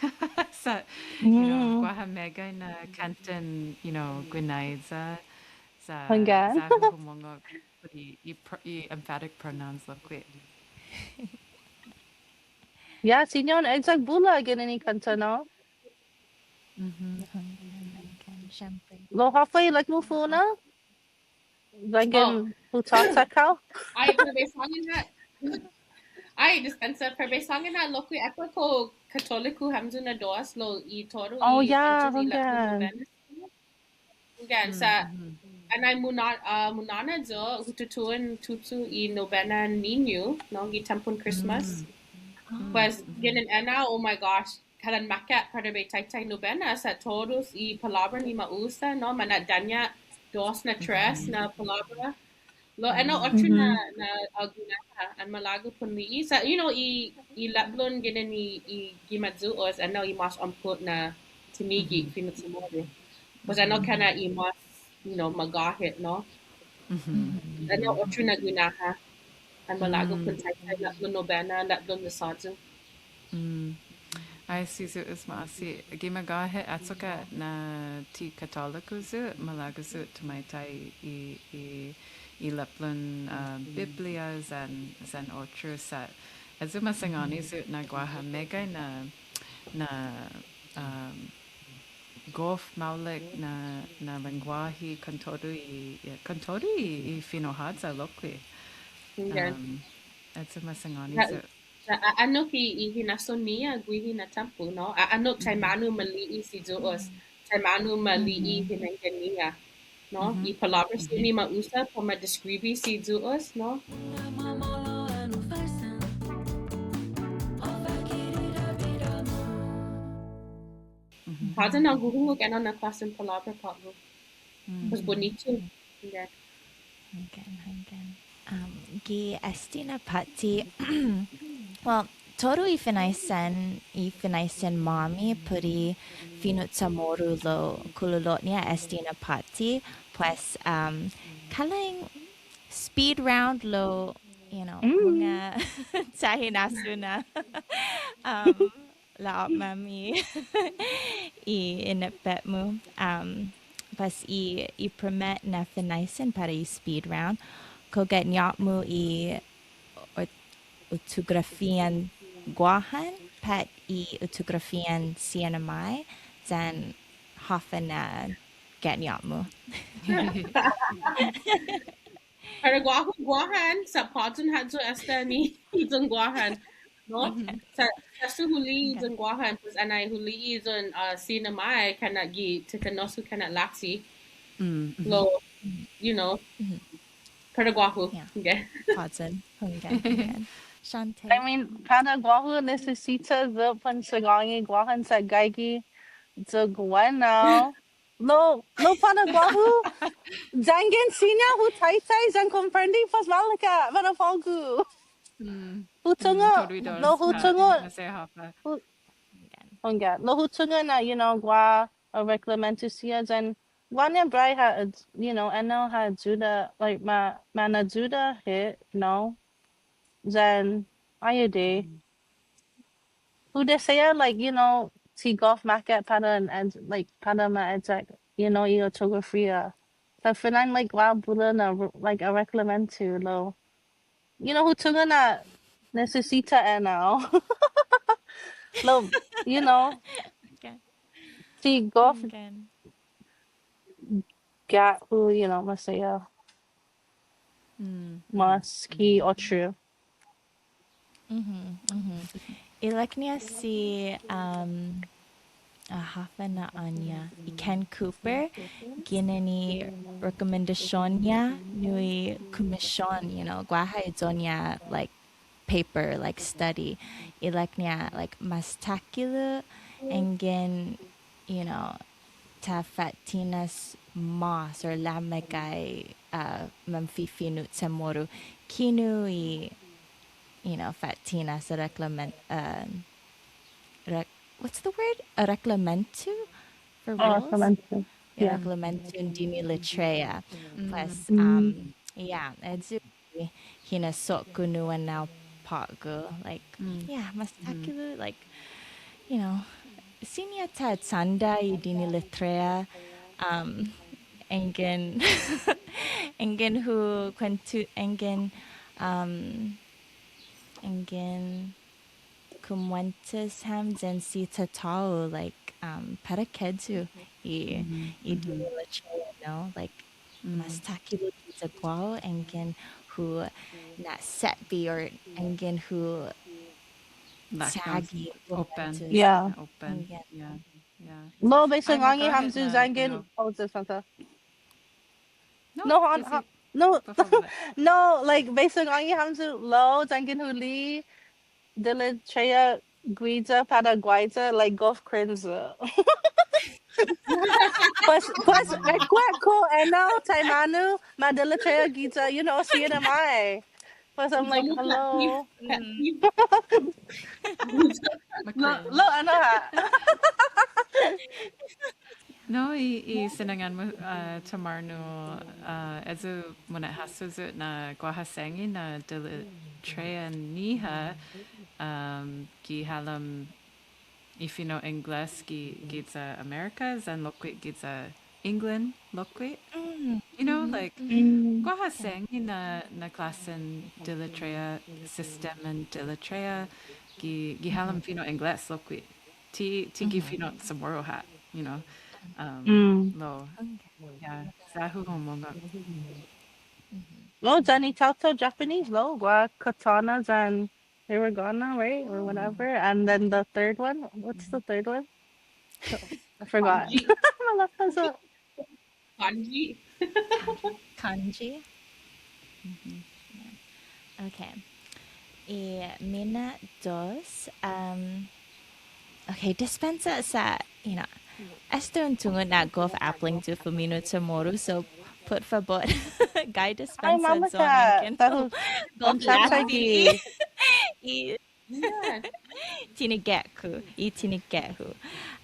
Sa', you know, guaha meggai na kåntan, you know, guinaiya. Sa', hunggan. Ya-hu humungok put i, i pro-, i emphatic pronouns lokkue'. Yeah, siña un eyak bula ginen i kånta, no? Hunggan, hunggan, siempre. Lao håfa i ilek-mu, fino'? Yanggen hu chåchak hao? Ai, para bai sångan ha'. Ai, dispensa, para bai sångan ha' lokkue', esta kao Katoliku hamyo na dos, lao i todu i, oh, yeah, hunggan. Hunggan, sa' annai munå-, uh, munåna yu', hu tutuhon tuchu i nobena niñu, no, gi tiempon Christmas. Pues, ginen enao, oh my gosh, kalan makkat para bai taitai nobena, sa' todus i palåbran i ma usa, no, mana'daña' dos na tres na palåbra. Lao enao otro na, na, uh, guinaha, an malago' para un li'e'. Sa', you know, i, i lepblon ginen i, i gima'yu'os, enao i mas åmko' na tinige' fino' CHamoru. Pues enao kana' i mas, you know, magåhet, no? Enao otro na guinaha, an malago' para un taitai lepblon nobena, lepblon desåyu. Ai, si Yu'os ma'åse'. Gi magåhet achokka' na ti Katoliku yu', malago' yu' tumaitai i, i, i lepblon, uh, Biblia yan, yan otro sa'. Ayu ma sangåni yu' na guaha meggai na, na, um, gof maolek na, na lengguåhi kontodu i, kontodu i, i fino' håya lokkue'. Um, ayu ma sangåni yu'. Sa' a'annok i, i hinasso-ñiha guihi na tiempo, no? A'annok taimanu ma li'e' si Yu'os, taimanu ma li'e' hinengge-ñiha, no? I palåbra siña ni ma usa para ma deskribi si Yu'os, no? Håya na hu hungok enao na klåsen palåbra på'go. Pues bunitu. Hunggan, hunggan. Um, gi este na påtte, well, todu i finaisen, i finaisen-måmi put i fino' CHamoru lao kululot-ña este na påtte, pues, um, kalang speed round lao, you know, mungnga tahi na suna. Um, lao åpmam i, i ineppe-mu. Um, pues i, i primet na finaisen para i speed round. Kao ga'ñå-mu i or-, otografian Guåhan, pat i otografian C N M I, yan håfa na ga'ñå-mu. Para guåhu Guåhan, sa' påyon ha' yu' esta ni iyon Guåhan, no? Sa', sa' sesso hu li'e' iyon Guåhan, pues annai hu li'e' iyon, uh, C N M I, kana' gi tekanos-hu kana' lachi. Lao, you know, para guåhu. Yeah. Okay. Påyon. Hunggan, hunggan. Chauntae. I mean, para guåhu nisisita yu' para un sangångani Guåhan sa' gaige yu' guenao. Lao, lao para guåhu, yanggen siña hu taitai yan komprende, pues maolek ha' para på'go. Hu tungo', lao hu tungo', hu-, hunggan, lao hu tungo' na, you know, guaha, uh, reklamento siha yan guaha na biahi ha', uh, you know, enao ha ayuda, like, ma, mana'ayuda hit, no? Yan, ai adai. Hu dese'a, like, you know, ti gof makkat para un ed-, like, para ma eyak, you know, i otogafiha. Sa' fine'na, like, guaha bula na, like, a reklamento, lao. You know, hu tungo' na nisisita enao. Lao, you know, Okay. ti gof Okay. ga-hu, you know, maseha Mm, mas ki otro. Mhm, mhm. Ilek-ña si, um, ah, håfa na'ån-ña, i Ken Cooper, ginen i rekomendasion-ña nu i kumision, you know, guaha i iyon-ña, like, paper, like, study. Ilek-ña, like, mas takhilo' yanggen, you know, ta fa'tinas mås or la'meggai, uh, manfifino' CHamoru. Kinu i, you know, fa'tinas reklamen-, uh, rek-, what's the word? A reklamento for Oh, rules? Sacramento. I Yeah. reklamento dinilitrea. Pues, mm, um, yeah, ayu i hinasso-ku nu ennao på'go, like, mm, yeah, mas mm, takhilo', like, you know, siña ta chanda i dinilitrea, um, yanggen, yanggen hu kuentu, yanggen, um, yanggen kumuentos ham yan si tatå-hu, like, um, para keyu i, mm, i mm, dinilitrea, no? Like, mas mm. takhilo' giya guåhu, yanggen hu na'setbe or yanggen hu Like, um, chagi open, kumuentos. Yeah. open. Yanggen. Yeah, yeah. Lao, Ay, besang no, ångi go ahead, hamyo na, yanggen, no. Oh, just one sec. No, No, han, si, ha, no, por favor. No, like, besang ångi hamyo lao yanggen hu li'e' dilitrea guiya para guaiya, like, gof cringe. Pues, pues, ekua' kao ennao taimanu ma dilitrea guiya, you know, siña na mai. Pues I'm like, hello. Mm. Lao, lao, ennao ha'. No, i, i sinangan-mu, uh, Tamarno, uh, ayu muna'hasso yu' na guaha siha na dilitrean-ñiha, um, gi halom i fino' Ingles gi, giya America, yan lokkue' giya England lokkue'. Mm. You know, Mhm. Like, Mm. guaha siha na, na klasen dilitrea, sisteman dilitrea, gi, gi halom fino' Ingles lokkue'. Ti, ti gi fino' CHamoru ha', you know. Um, Mm. Lao, Okay. Yeah, sa' hu humungo'. Mhm. Lao, yan i taotao Japanese, lao, guaha katana yan hiragana, right? Or whatever. And then the third one, what's the third one? I forgot. Kanji. Malåppa sa' Kanji. Kanji. Mhm. Yeah. Okay. I mina'dos, um, okay, dispensa sa', you know, esta un tungo' na gof åplang yu' fumino' CHamoru, so put fabot, gai dispensa. Ai, mama, sa' sa' gof åplang yu' i, i, tinige'-ku, i tinige'-hu.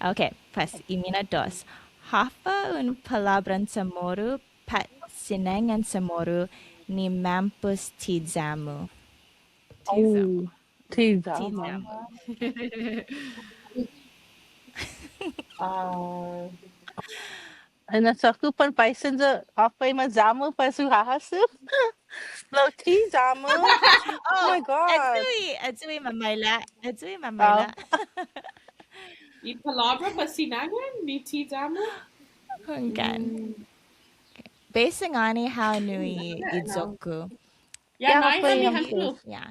Okay, pues, i mina'dos. Håfa un palåbran CHamoru pat sinangan CHamoru ni mampos ti ya-mu. Oh, ti ya-mu. Ti ya-mu. Ah, Ai, na, sa' kao para faisen yu' håfa i ma ya-mu para hu hahasso. Lao, ti ya-mu. Oh my God. Ayu i, ayu i mamaila'. Ayu i mamaila'. I palåbra pat sinangan ni ti ya-mu? Hunggan. Bai sangåni hao nu i, i iyo-ku. Yeah, yeah, håfa i ma ya-mu. Yeah.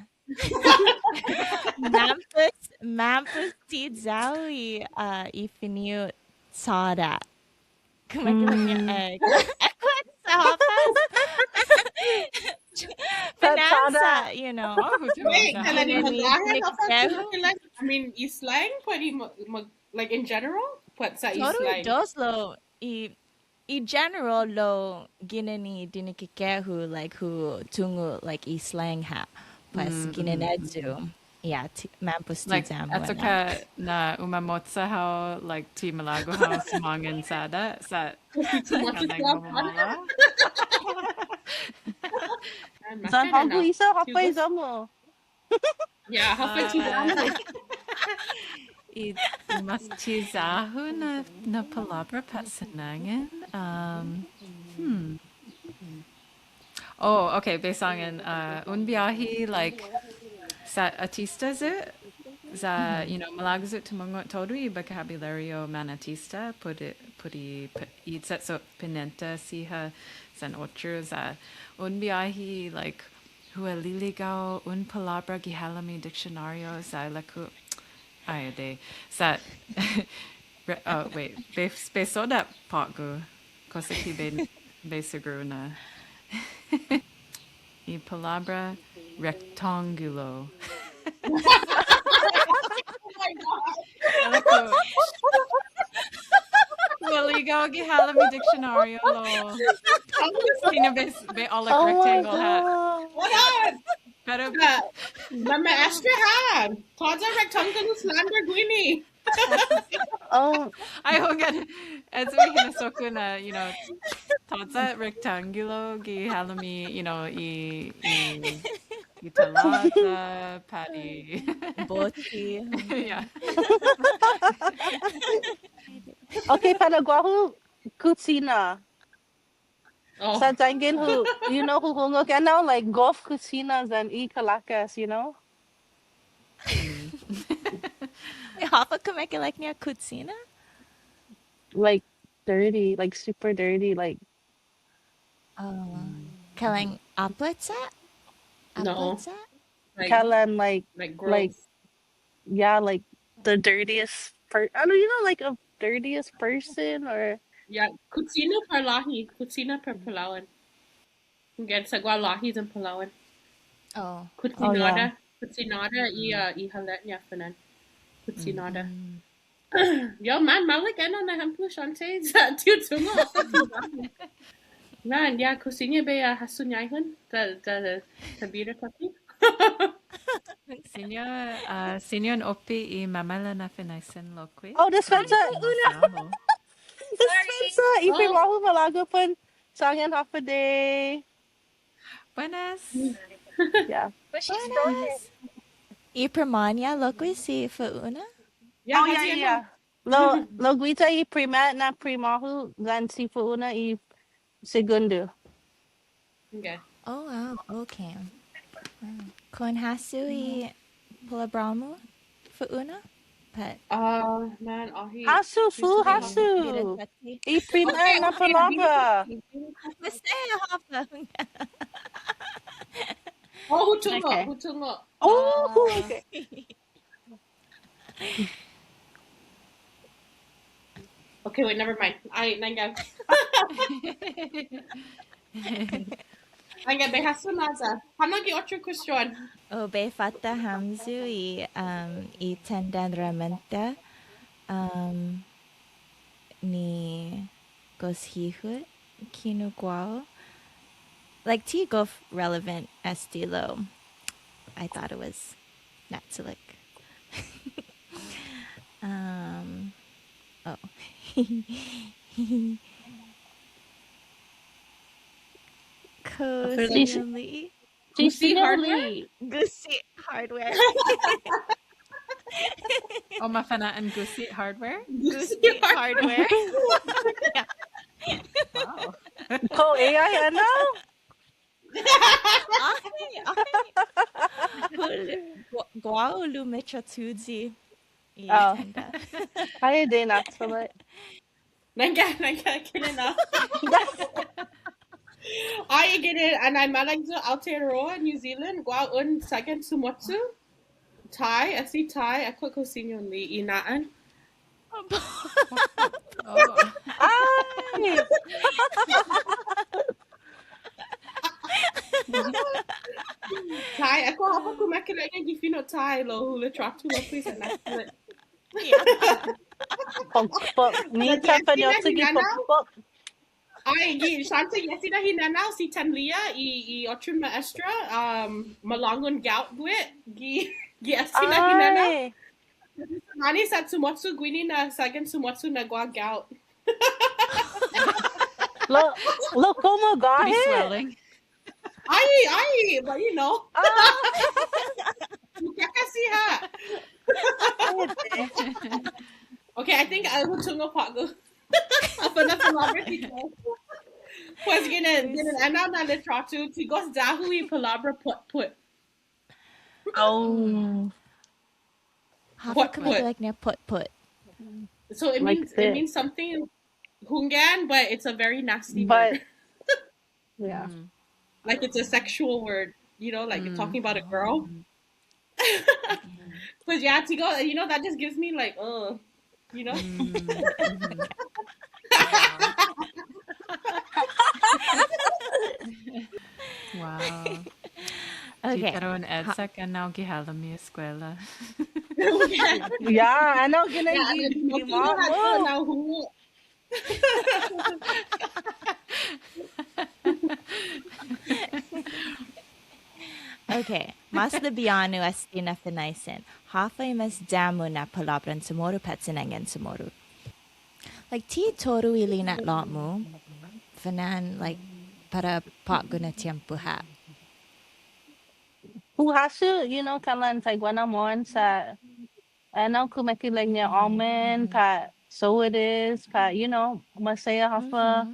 Mampos, mampos ti ya-hu i, uh, i fino' Chåda'. Kumeke'ilek-ña, eh, sa' håfa. Finansa, you know. Wait, and then in Malayan, håfa, I mean, i slang, put i, like, in general, put sa' i slang. Todu i dos, lao, i i general, lao ginen i dinikike'-hu, like, hu tungo', like, i slang ha'. Pues ginen ayu, yeah, mampos ti ya-mu. Like, atoka na umamotsa hao, like, ti malago' hao sumångan Chåda', sa' kalan gumamala'. Yan hågu, Isa, håfa i iyo-mu. Yeah, håfa i iyo-mu. I, i mas ti ya-hu na, na palåbra pat sinangan. Um, hmm. Oh, okay, bai sångan, uh, un biåhi, like, sa' artista yu'? Sa', you know, malago' yu' tumungo' todu i bokabulårio manatista, put i, put i, p-, i sesso pinenta siha, yan otro, sa' un biåhi, like, hu aliligao un palåbra gi halom i diksionårio, sa' ilek-hu, ai, adei, sa', re-, oh, wait, bai, bai sodda' på'go, kosa ki bai, bai seguru na. I palåbra rektångulo. Ilek-hu, hu aligao gi halom i diksionårio lao. Siña bai, bai ålok rectangle ha'. What up? Pero, uh, ma'estra ha'. Tåya' rectangulo slander guini. Oh. Ai, hunggan. It's me hinasso-ku na, you know, tåya' rectangulo gi halom i, you know, i, i, i talåta, pat i bote. Yeah. Okay, para guåhu, kuchina. Oh. Sa' yanggen hu, you know, hu hungok ennao, like, gof kuchinas yan i kalakas, you know? Wait, håfa kumeke'ilek-ña kuchina? Like, dirty, like, super dirty, like. Oh. Kalan åplecha'? No. Åplecha'? Like, kalan, like, like, gross. Like, yeah, like, the dirtiest per-, I don't, you know, like, a dirtiest person or. Yeah, kuchina para låhi, kuchina para palao'an. Hunggan, sa' guaha låhi yan palao'an. Oh. Kuchinada, oh, yeah. Kuchinada, i, uh, i hale'-ña, Fernand. Kuchinada. Mm. Yo, man, maolek ennao na ehemplo, Chauntae, sa' ti hu tungo' håfa. Man, yeah, kao siña bai, uh, hasso ñaihon, ta, ta, ta bira tåtte. Siña, uh, siña un oppe i mamaila' na finaisen lokkue'. Oh, dispensa. Dispensa. I primå-hu malago' para un sångan Håfa Adai. Buenas. Yeah. Buenas. I primå-ña lokkue' si Fu'una? Yeah, oh, yeah, yeah. Lao, lao guiya i primet na primå-hu, yan si Fu'una i segundo. Okay. Oh, wow. Okay. Wow. Kao un hasso i palåbra-mu, Fu'una? But, uh, man, åhe'. Hasso, fu'lu, hasso. I primet na palåbra. Maseha håfa. Oh, hu tungo', okay. Hu tungo'. Oh, uh, okay. Okay, wait, never mind. Ai, nangga. Nangga, bai hasso na'ya. Hånao gi otro kuestion. Oh, bai fatta hamyo i, um, i tendan ramenta, um, ni gos hihot kinu guåhu. Like, ti gof relevant este lao. I thought it was Not to look. Um, oh. Kao siña un li'e'. Kao siña un li'e'. Gusi Hardware? Gusi Hardware. Oh, mafa'na'an Gusi Hardware? Gusi Hardware. Yeah. Wow. Kao A I ennao? Ai, ai. Hul-, gu-, guåhu lumetratuyi i tenda. Ai, adai na, so, like, nangga, nangga, kinu na. Ai, ginen, anai maolek yu' Aotearoa, New Zealand, guåhu un sågan sumåcho. Thai, esti Thai, ekua' kao siña un li'e' na'an. Oh. Ai! Thai, ekua' håfa kumeke'ilek-ña gi fino' Thai lao hu litråtu lokkue' sa' na. Yeah. Pok, pok, ni sa' fino' Thai gi pok, pok. Ai, gi, Chauntae, gi esti na hinanao si Tanlia, i, i otro ma'estra, um, malångon gout gue', gi, gi esti na hinanao. Ai. Mani sa' sumåcho guini na sågan sumåcho na guaha gout. Lao, lao, komu guaha? Pretty swelling. Ai, ai, but you know. Ah. Mukaka siha. Ai, adai. Okay, I think I will tungo' på'go. Håfa na palåbra ti. Pues ginen, ginen ennao na litråtu, ti gos ya-hu i palåbra put-put. Oh. Håfa kumeke'ilek-ña put-put? So it means, it means something, hunggan, but it's a very nasty word. Yeah. Like, it's a sexual word, you know, like, you're talking about a girl. Pues ya, chico, you know, that just gives me, like, oh, you know? Wow. Okay. Ti para un eyak ennao gi halom i eskuela. Yeah, ennao ginen gi, gi mama. Okay, mas libiånu este na finaisen. Håfa i mas ya-mu na palåbran Chamoru pat sinangan Chamoru? Like, ti todu i lina'la'-mu, fana'an, like, para på'go na tiempo ha'. Hu hasso, you know, kalan taiguenao mohon sa' ennao kumeke'ilek-ña åmen, pat so it is, pat, you know, maseha håfa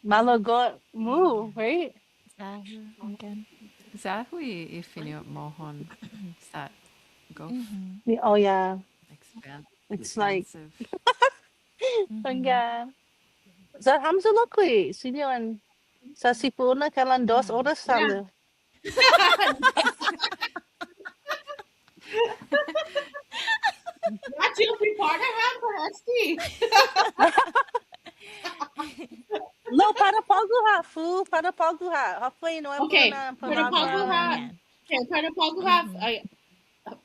malago'-mu, right? Sa', hunggan. Sa' hu i, i fino' mohon sa' gof. Oh, yeah. Expand. It's like, expansive. Hunggan. Sa' hamyo lokkue', siña un, sa' si pu'una kalan dos oras, yeah, sa' Not you, prepara ham para este. No, para på'go ha', fu, para på'go ha'. Håfa i nuebu na palåbra. Okay, para på'go ha'. Okay, para på'go ha', I,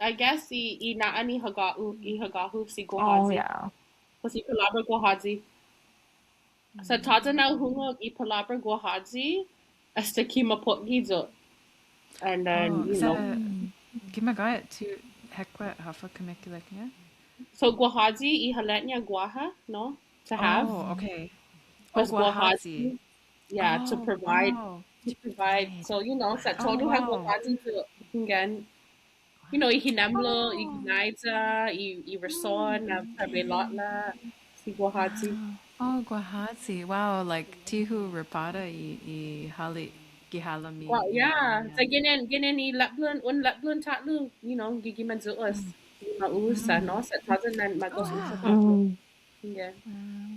I guess i, i na'an i hagå-hu, i hagå-hu si guaha. Oh, yeah. Pues i palåbra guaha. Sa' tåya' na hu hungok i palåbra guaha, esta ki mapotge yu'. And then, oh, you know. Sa' gi magåhet, ti hu hekkua' håfa kumeke'ilek-ña? So guaha, i hale'-ña guaha, no? To have. Oh, okay. Pues guaha. Yeah, to provide. Oh, wow. To provide. So, you know, sa' todu ha guaha yu', hunggan. You know, i hinemblo, i gina'i-ta, i, i rason na para bai lå'la', si guaha. Oh, guaha. Wow, like, ti hu ripåra i, i hale', gi halom i. Well, yeah. Sa' ginen, ginen i lepblon, un lepblon ta'lo, you know, gi, gi manchu'os. Gi ma'usa, no? Sa' tåya' na ma gof usa. Yeah. Wow.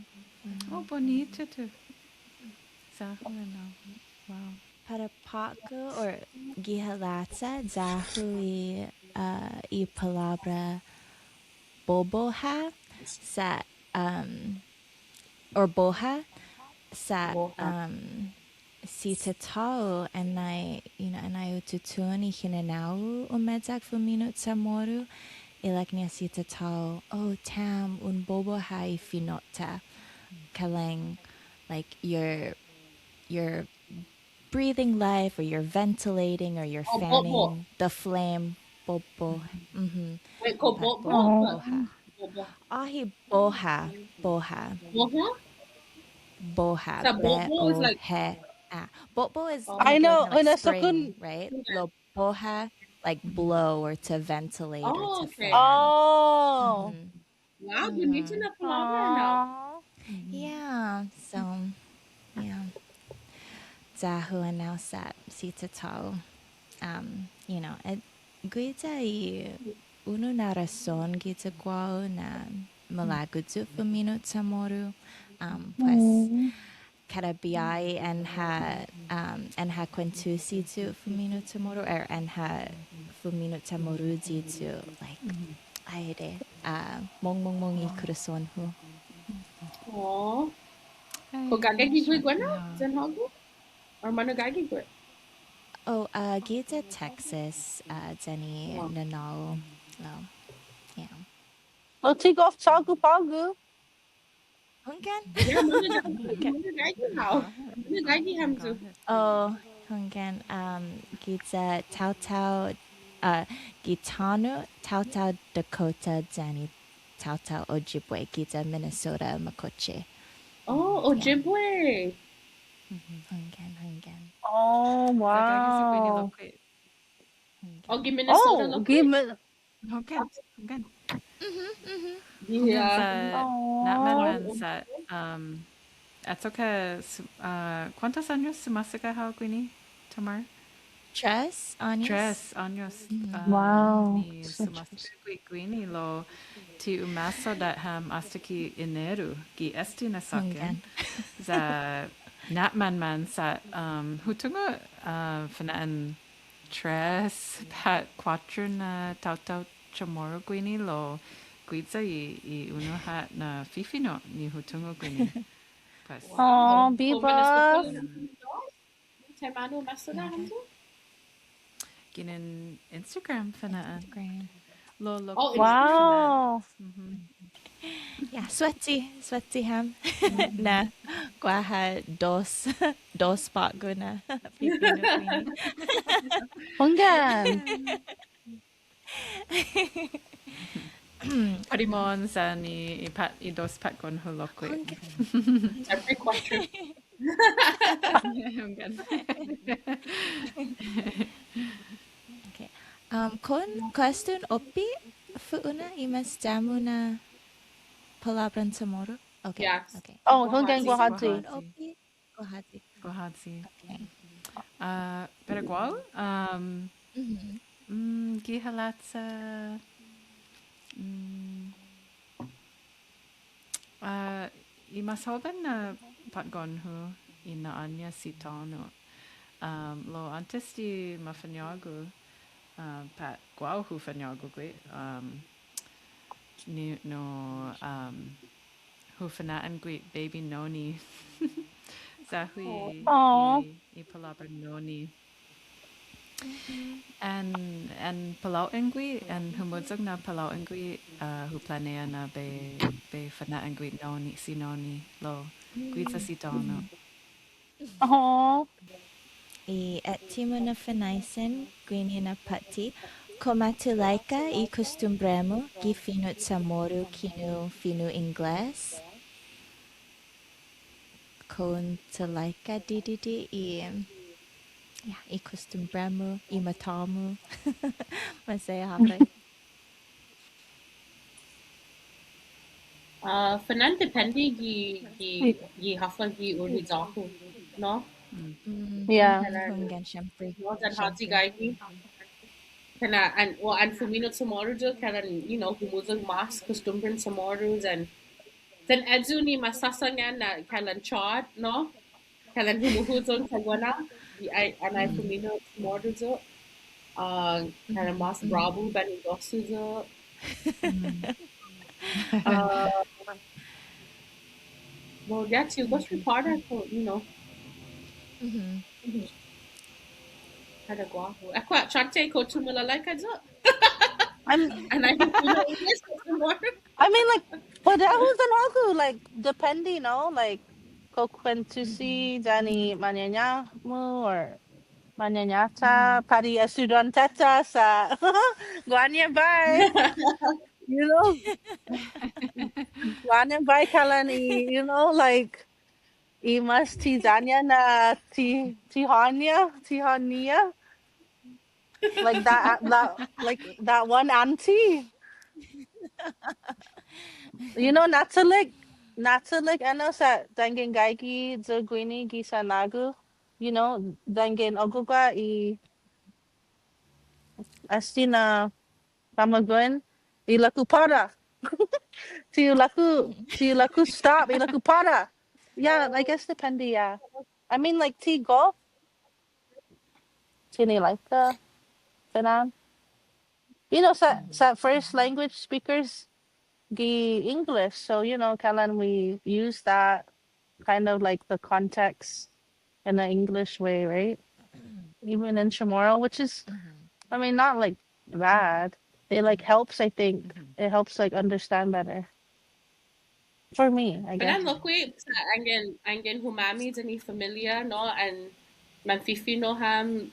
Oh, bunitu tu. Sa' hu ennao. Wow. Para på'go or gi halacha, ya-hu i, uh, i palåbra boboha, sa', um, or boha, sa', um, si tatå-hu, annai, you know, annai hu tutuhon i hinanao-hu umeyak fumino' Chamoru, ilek-ña si tatå-hu, "Oh, Tam, un boboha i fino'-ta." Kalang, like, you're, you're breathing life or you're ventilating or you're fanning the flame. Bobo. Mm-hmm. Wait, kao bobo? Boboha. Åhe', boha, boha. Boha? Boha. Sa' bobo is like, B O H A. Bobo is, I know, like, spring, right? Lao boha, like, blow or to ventilate or to fan. Oh. Wow, bunitu na palåbra, no? Yeah, so, yeah. Ya-hu ennao sa' si tatå-hu, um, you know, eh, guiya i unu na rason giya guåhu na malago' yu' fumino' Chamoru, um, pues, kada biahi an ha, um, an ha kuentusi yu' fumino' Chamoru, or an ha fumino' Chamoruyi yu', like, ai adai, uh, mong, mong, mong i korason-hu. Aw. Kao gaige gi guihi guenao, yan hågu? Or manu gaige gi guihi? Oh, uh, giya Texas, uh, yan i nanå-hu. Oh, yeah. Oh, ti gof chågo' på'go. Hunggan. Yeah, manu gaige, manu gaige ham. Manu gaige hamyo. Oh, hunggan. Um, giya taotao, uh, gi tano' taotao Dakota yan i taotao Ojibwe, giya Minnesota, Makoce. Oh, Ojibwe. Hunggan, hunggan. Oh, wow. Oh, gi Minnesota lokkue'. Hunggan, hunggan. Mm-hmm, mm-hmm. Hunggan sa', na'manman sa', um, atoka, uh, kuåntos åños sumåsaga hao guini, Tamar? Tres åños. Tres åños, um, wow, ni sumåsaga gui' guini lao ti umasodda' ham asta ki Eneru, gi este na såkkan. Hunggan. Ya na'manman sa', um, hu tungo', uh, fana'an tres pat kuåttro na taotao Chamoru guini lao guiya i, i unu ha' na fifino' ni hu tungo' guini. Pues. Aw, biba. Taimanu umasodda' hamyo? Ginen Instagram fana'an. Instagram. Lao, lao. Oh, wow. Mhm. Ya, suette, suette ham. Na guaha dos, dos på'go na fifino' guini. Hunggan. På'go mohon sa' ni i pat, i dos påtgon-hu lokkue'. Hunggan. Hunggan. Okay. Um, kao un, kao esta un oppe fu'una i mas ya-mu na palåbran Chamoru? Okay. Yes. Okay. Oh, hunggan, guaha. Kao un oppe. Guaha. Guaha. Okay. Ah, para guåhu, um, mm, gi halacha, mm, ah, i mas hoben na påtgon-hu i na'ån-ña si Tåno'. Um, lao åntes di mafañågu, ah, pat guåhu hu fañågu gui', um, ni, no, um, hu fana'an gui' Baby Noni. Ya-hu i, i palåbra noni. An, an palao'an gui', an humuyong na palao'an gui', uh, hu planea na bai, bai fana'an gui' noni, si noni, lao guiya si Tåno'. Aw. I uttimo na finaisen guini na påtte, kao matulaika i kostumbre-mu gi fino' Chamoru kinu fino' Ingles? Kao un tulaika didide' i, ya, i kostumbre-mu, i matå-mu. Maseha håfa. Ah, fana'an depende gi, gi, gi håfa gi uri ya-hu, no? Mm. Yeah. Hunggan siempre. No, yan håyi gaige. Kana an, well, an fumino' Chamoru yu', kana, you know, humuyong mas kostumbren Chamoru, yan, yan ayu ni ma sasangan na kalan chad, no? Kalan humuhuyong taiguenao, i, ai, an ai fumino' Chamoru yu'. Uh, kalan mas brabu, banigosu yu'. Uh, well, yeah, ti hu gof bai para kao, you know. Para guåhu. Ako, chånta kao tumulalaika yu'. I'm, and I, you know, English is more. I mean, like, parehu yan hågu, like, depende, no? Like, kao kuentusi yan i mañaina-mu or mañaina-ta, pat i estudiånte-ta sa' guaha na biahi. You know? Guaha na biahi kalan i, you know, like, i mas ti ya-ña na ti, ti ha'åni-ña, ti ha'åni-ña. Like that, that, like that one auntie. You know, na'chalek, na'chalek ennao sa' yanggen gaige yu' guini gi sanlagu. You know, yanggen aguaha i este na famagu'on, ilek-hu para. Ti ilek-hu, ti ilek-hu stop, ilek-hu para. Yeah, I guess depende, yeah. I mean, like, ti gof tinalaika, ganon. You know, sa', sa' first language speakers gi English. So, you know, kalan we use that kind of, like, the context in the English way, right? Even in Chamorro, which is, I mean, not, like, bad. It, like, helps, I think. It helps, like, understand better. For me, I guess. Fana'an lokkue', sa' yanggen, yanggen humami yan i familia, no, an manfifino' ham,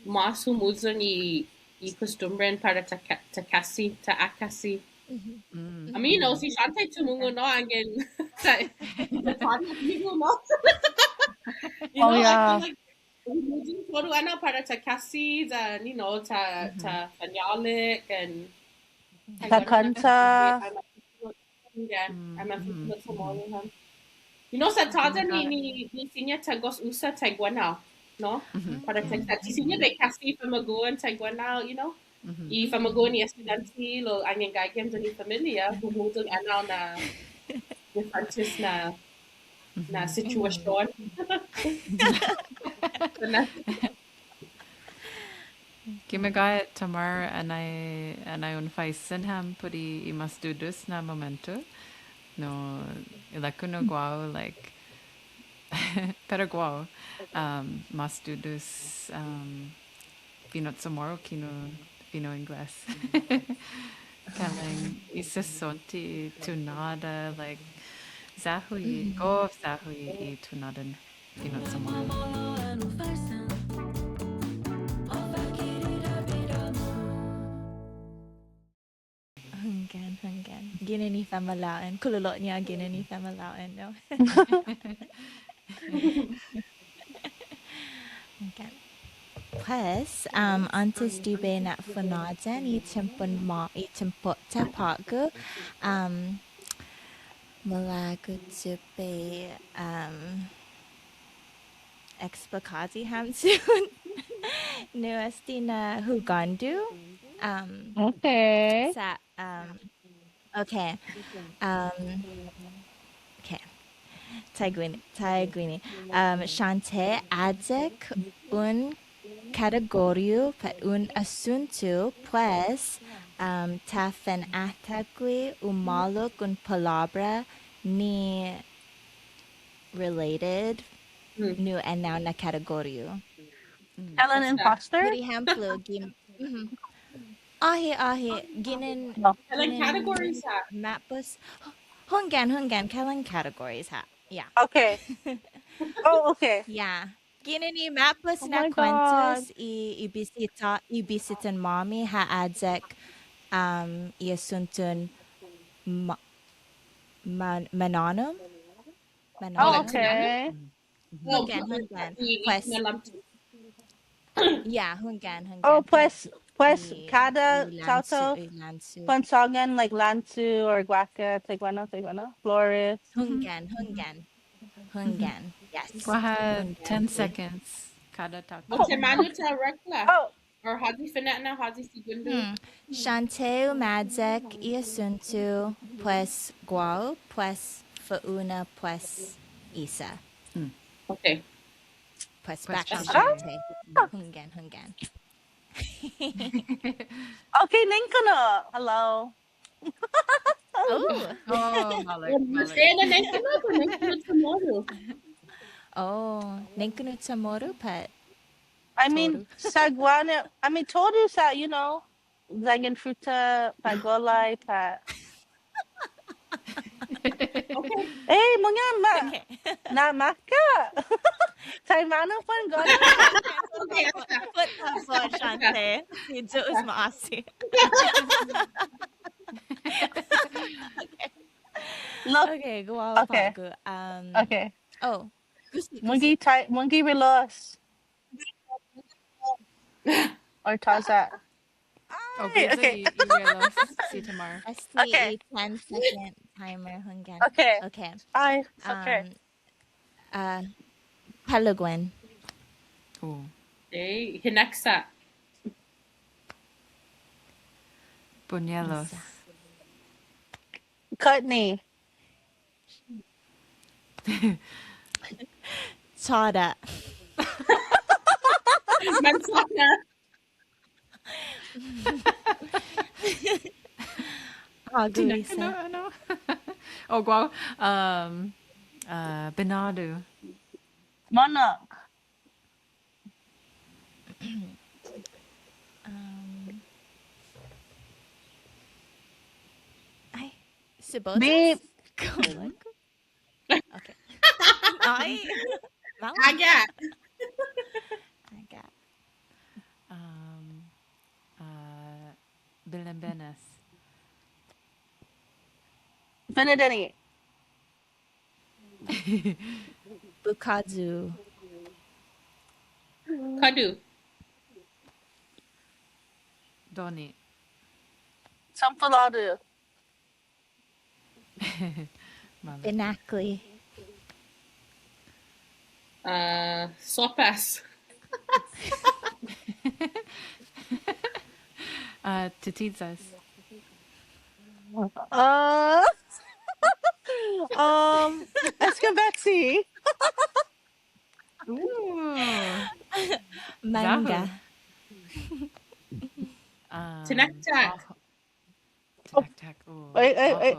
mas humuyong i, i kostumbren para ta ka-, ta kasi, ta akasi. I mean, you know, si Chauntae tumungo', no, yanggen, sa', no. You know, I feel like, humuyong todu ennao para ta kasi, yan, you know, ta, ta fañålek, and ta kånta. Yeah, I'm a, I'm a, you know, sa' tåya' ni, ni, ni siña ta gof usa taiguenao. no? Para ti, ti siña bai kasi famagu'on taiguenao, you know? I famagu'on i estudiånte lao anggen gaige ham yan i familia, humudong ennao na diferentes na, na situasion. Gi magåhet, Tamar, annai, annai un faisen ham put i mas dudus na momento. No, ilek-hu na guåhu, like, pero guåhu, um, mas dudus, um, fino' CHamoru kinu fino' Ingles. Kalan i sesonte tunåda, like, ya-hu i, gof ya-hu i tunådan fino' CHamoru. Hunggan, hunggan. Ginen i famalao'an. Kololo'ña ginen i famalao'an, no? Hunggan. Pues, um, åntes di bai na'funhåyan i tiempon ma-, i tiempo-ta på'go, um, malago' yu' bai, um, eksplikåyi hamyo nu este na hugåndo. Um, okay. Sa', um, okay. Um, okay. Taiguini, taiguini. Um, Chauntae, ayek un kategoriu pat un asuntu, pues, um, ta fana'tagui umålok un palåbra ni related nu ennao na kategoriu. Kalan imposter? Put ihemplo, gi, mhm. Åhe', åhe', ginen, kalan ginen categories ha'. Ma'pos, hunggan, hunggan, kalan categories ha'. Yeah. Okay. Oh, okay. Yeah. Ginen i ma'pos na kuentos i, i bisita, i bisitan-måmi ha ayek, um, i asunton ma-, man-, manånom? Manånom? Oh, okay. Hunggan, hunggan. Pues, yeah, hunggan, hunggan. Oh, pues, pues, kada taotao, pan sångan, like, lancho or guaca, taiguenao, taiguenao, flores. Hunggan, hunggan. Hunggan. Yes. Guaha ten seconds kada taotao. Månu ta rekla? Oh. Or håyi fine'nana, håyi sigundo. Hmm. Chauntae umayek i asunto, pues guåhu, pues fu'una, pues isa. Hmm. Okay. Pues, pues back to Chauntae. Hunggan, hunggan. Okay, nengkunu'. Hello. Oh. Oh, maolek, maolek. Nengkunu', nengkunu' CHamoru. Oh, nengkunu' CHamoru, pat. I mean, todu. Sa' guaha na, I mean, todu sa', you know, yanggen fruta, pat gollai, pat. Okay. Eh, mungnga ma-, okay. Na maka. Taimanu pa gollai. Okay, okay. Put that for Chauntae. Si Yu'os ma'åse'. Look. Okay, guåhu på'go. Um, okay. Oh, gusto, gusto. Mungnga tai-, mungnga relos. Or tåya'. Oh, ay, okay. I, i relos si Tamar. Este, okay. I ten second timer, hunggan. Okay. Okay. Ay, okay. Um, uh, Palåguan. Oh. Hey, hineksa'. Buñuelos. Isa. Kåtne. Chåda'. Manchåda'. Hågu, Isa. Ano, ano? Oh, guåhu. Um, uh, binådu. Månnok. Um, ay, sebotas? Beep. Okay. Ay. Maolek. Aga'. Aga'. Um, uh, bilembenes. Finadeni. Bukåyu. Kådu. Dåni. Champulådu. Maolek. Binakle. Uh, såpas. Uh, titiyas. Uh, um, escabetsi. Ooh. Manga. Yahoo. Um, tinaktak. Oh. Tinaktak. Ooh. Wait, wait, wait.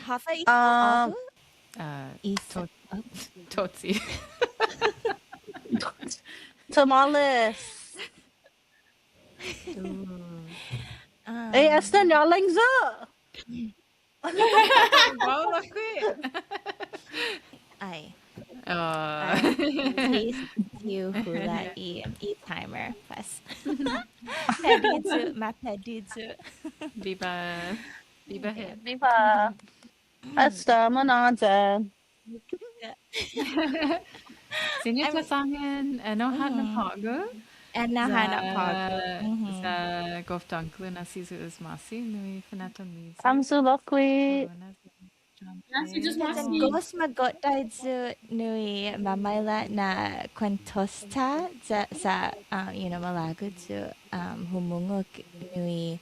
Håfa i Um, ahu? Uh, is- to-, oh. Totsi. Tamales. Ooh. Um, eh, esta ñålang yu'. Wow, lokkue'. Ai. Oh. Ai, si, si hu hula' i, i timer, pues. Pedi yu', ma pedi yu'. Biba. Biba hit. Biba. Esta, munhåyan. Siña ta sångan, ennao ha' na på'go. Ennao ha' na på'go. Sa' gof dångkolo na si Yu'os ma'åse' nu i finatton-miyu. Hamyo lokkue'. Yan gos magof yu' nu i mamaila' na kuentos-ta, sa', sa', um, you know, malago' yu', um, humungok nu i,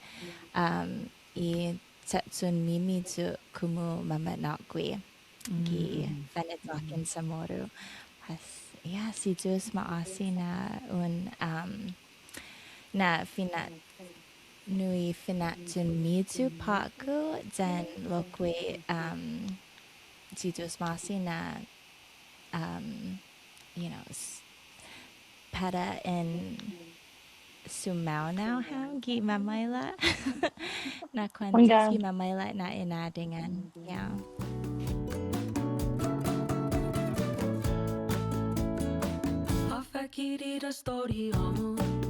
um, i che'cho'-miyu komu mama'nå'gue gi faneyåkan Chamoru. Pues, yeah, si Yu'os ma'åse' na un, um, na fina-, nu i finatton-miyu på'go, yan lokkue', um, si Yu'os ma'åse' na, um, you know, s-, para en sumaonao ham gi mamaila' na kuentos gi mamaila' na inadingan. Yeah. Håfa ki i estoriå-mu.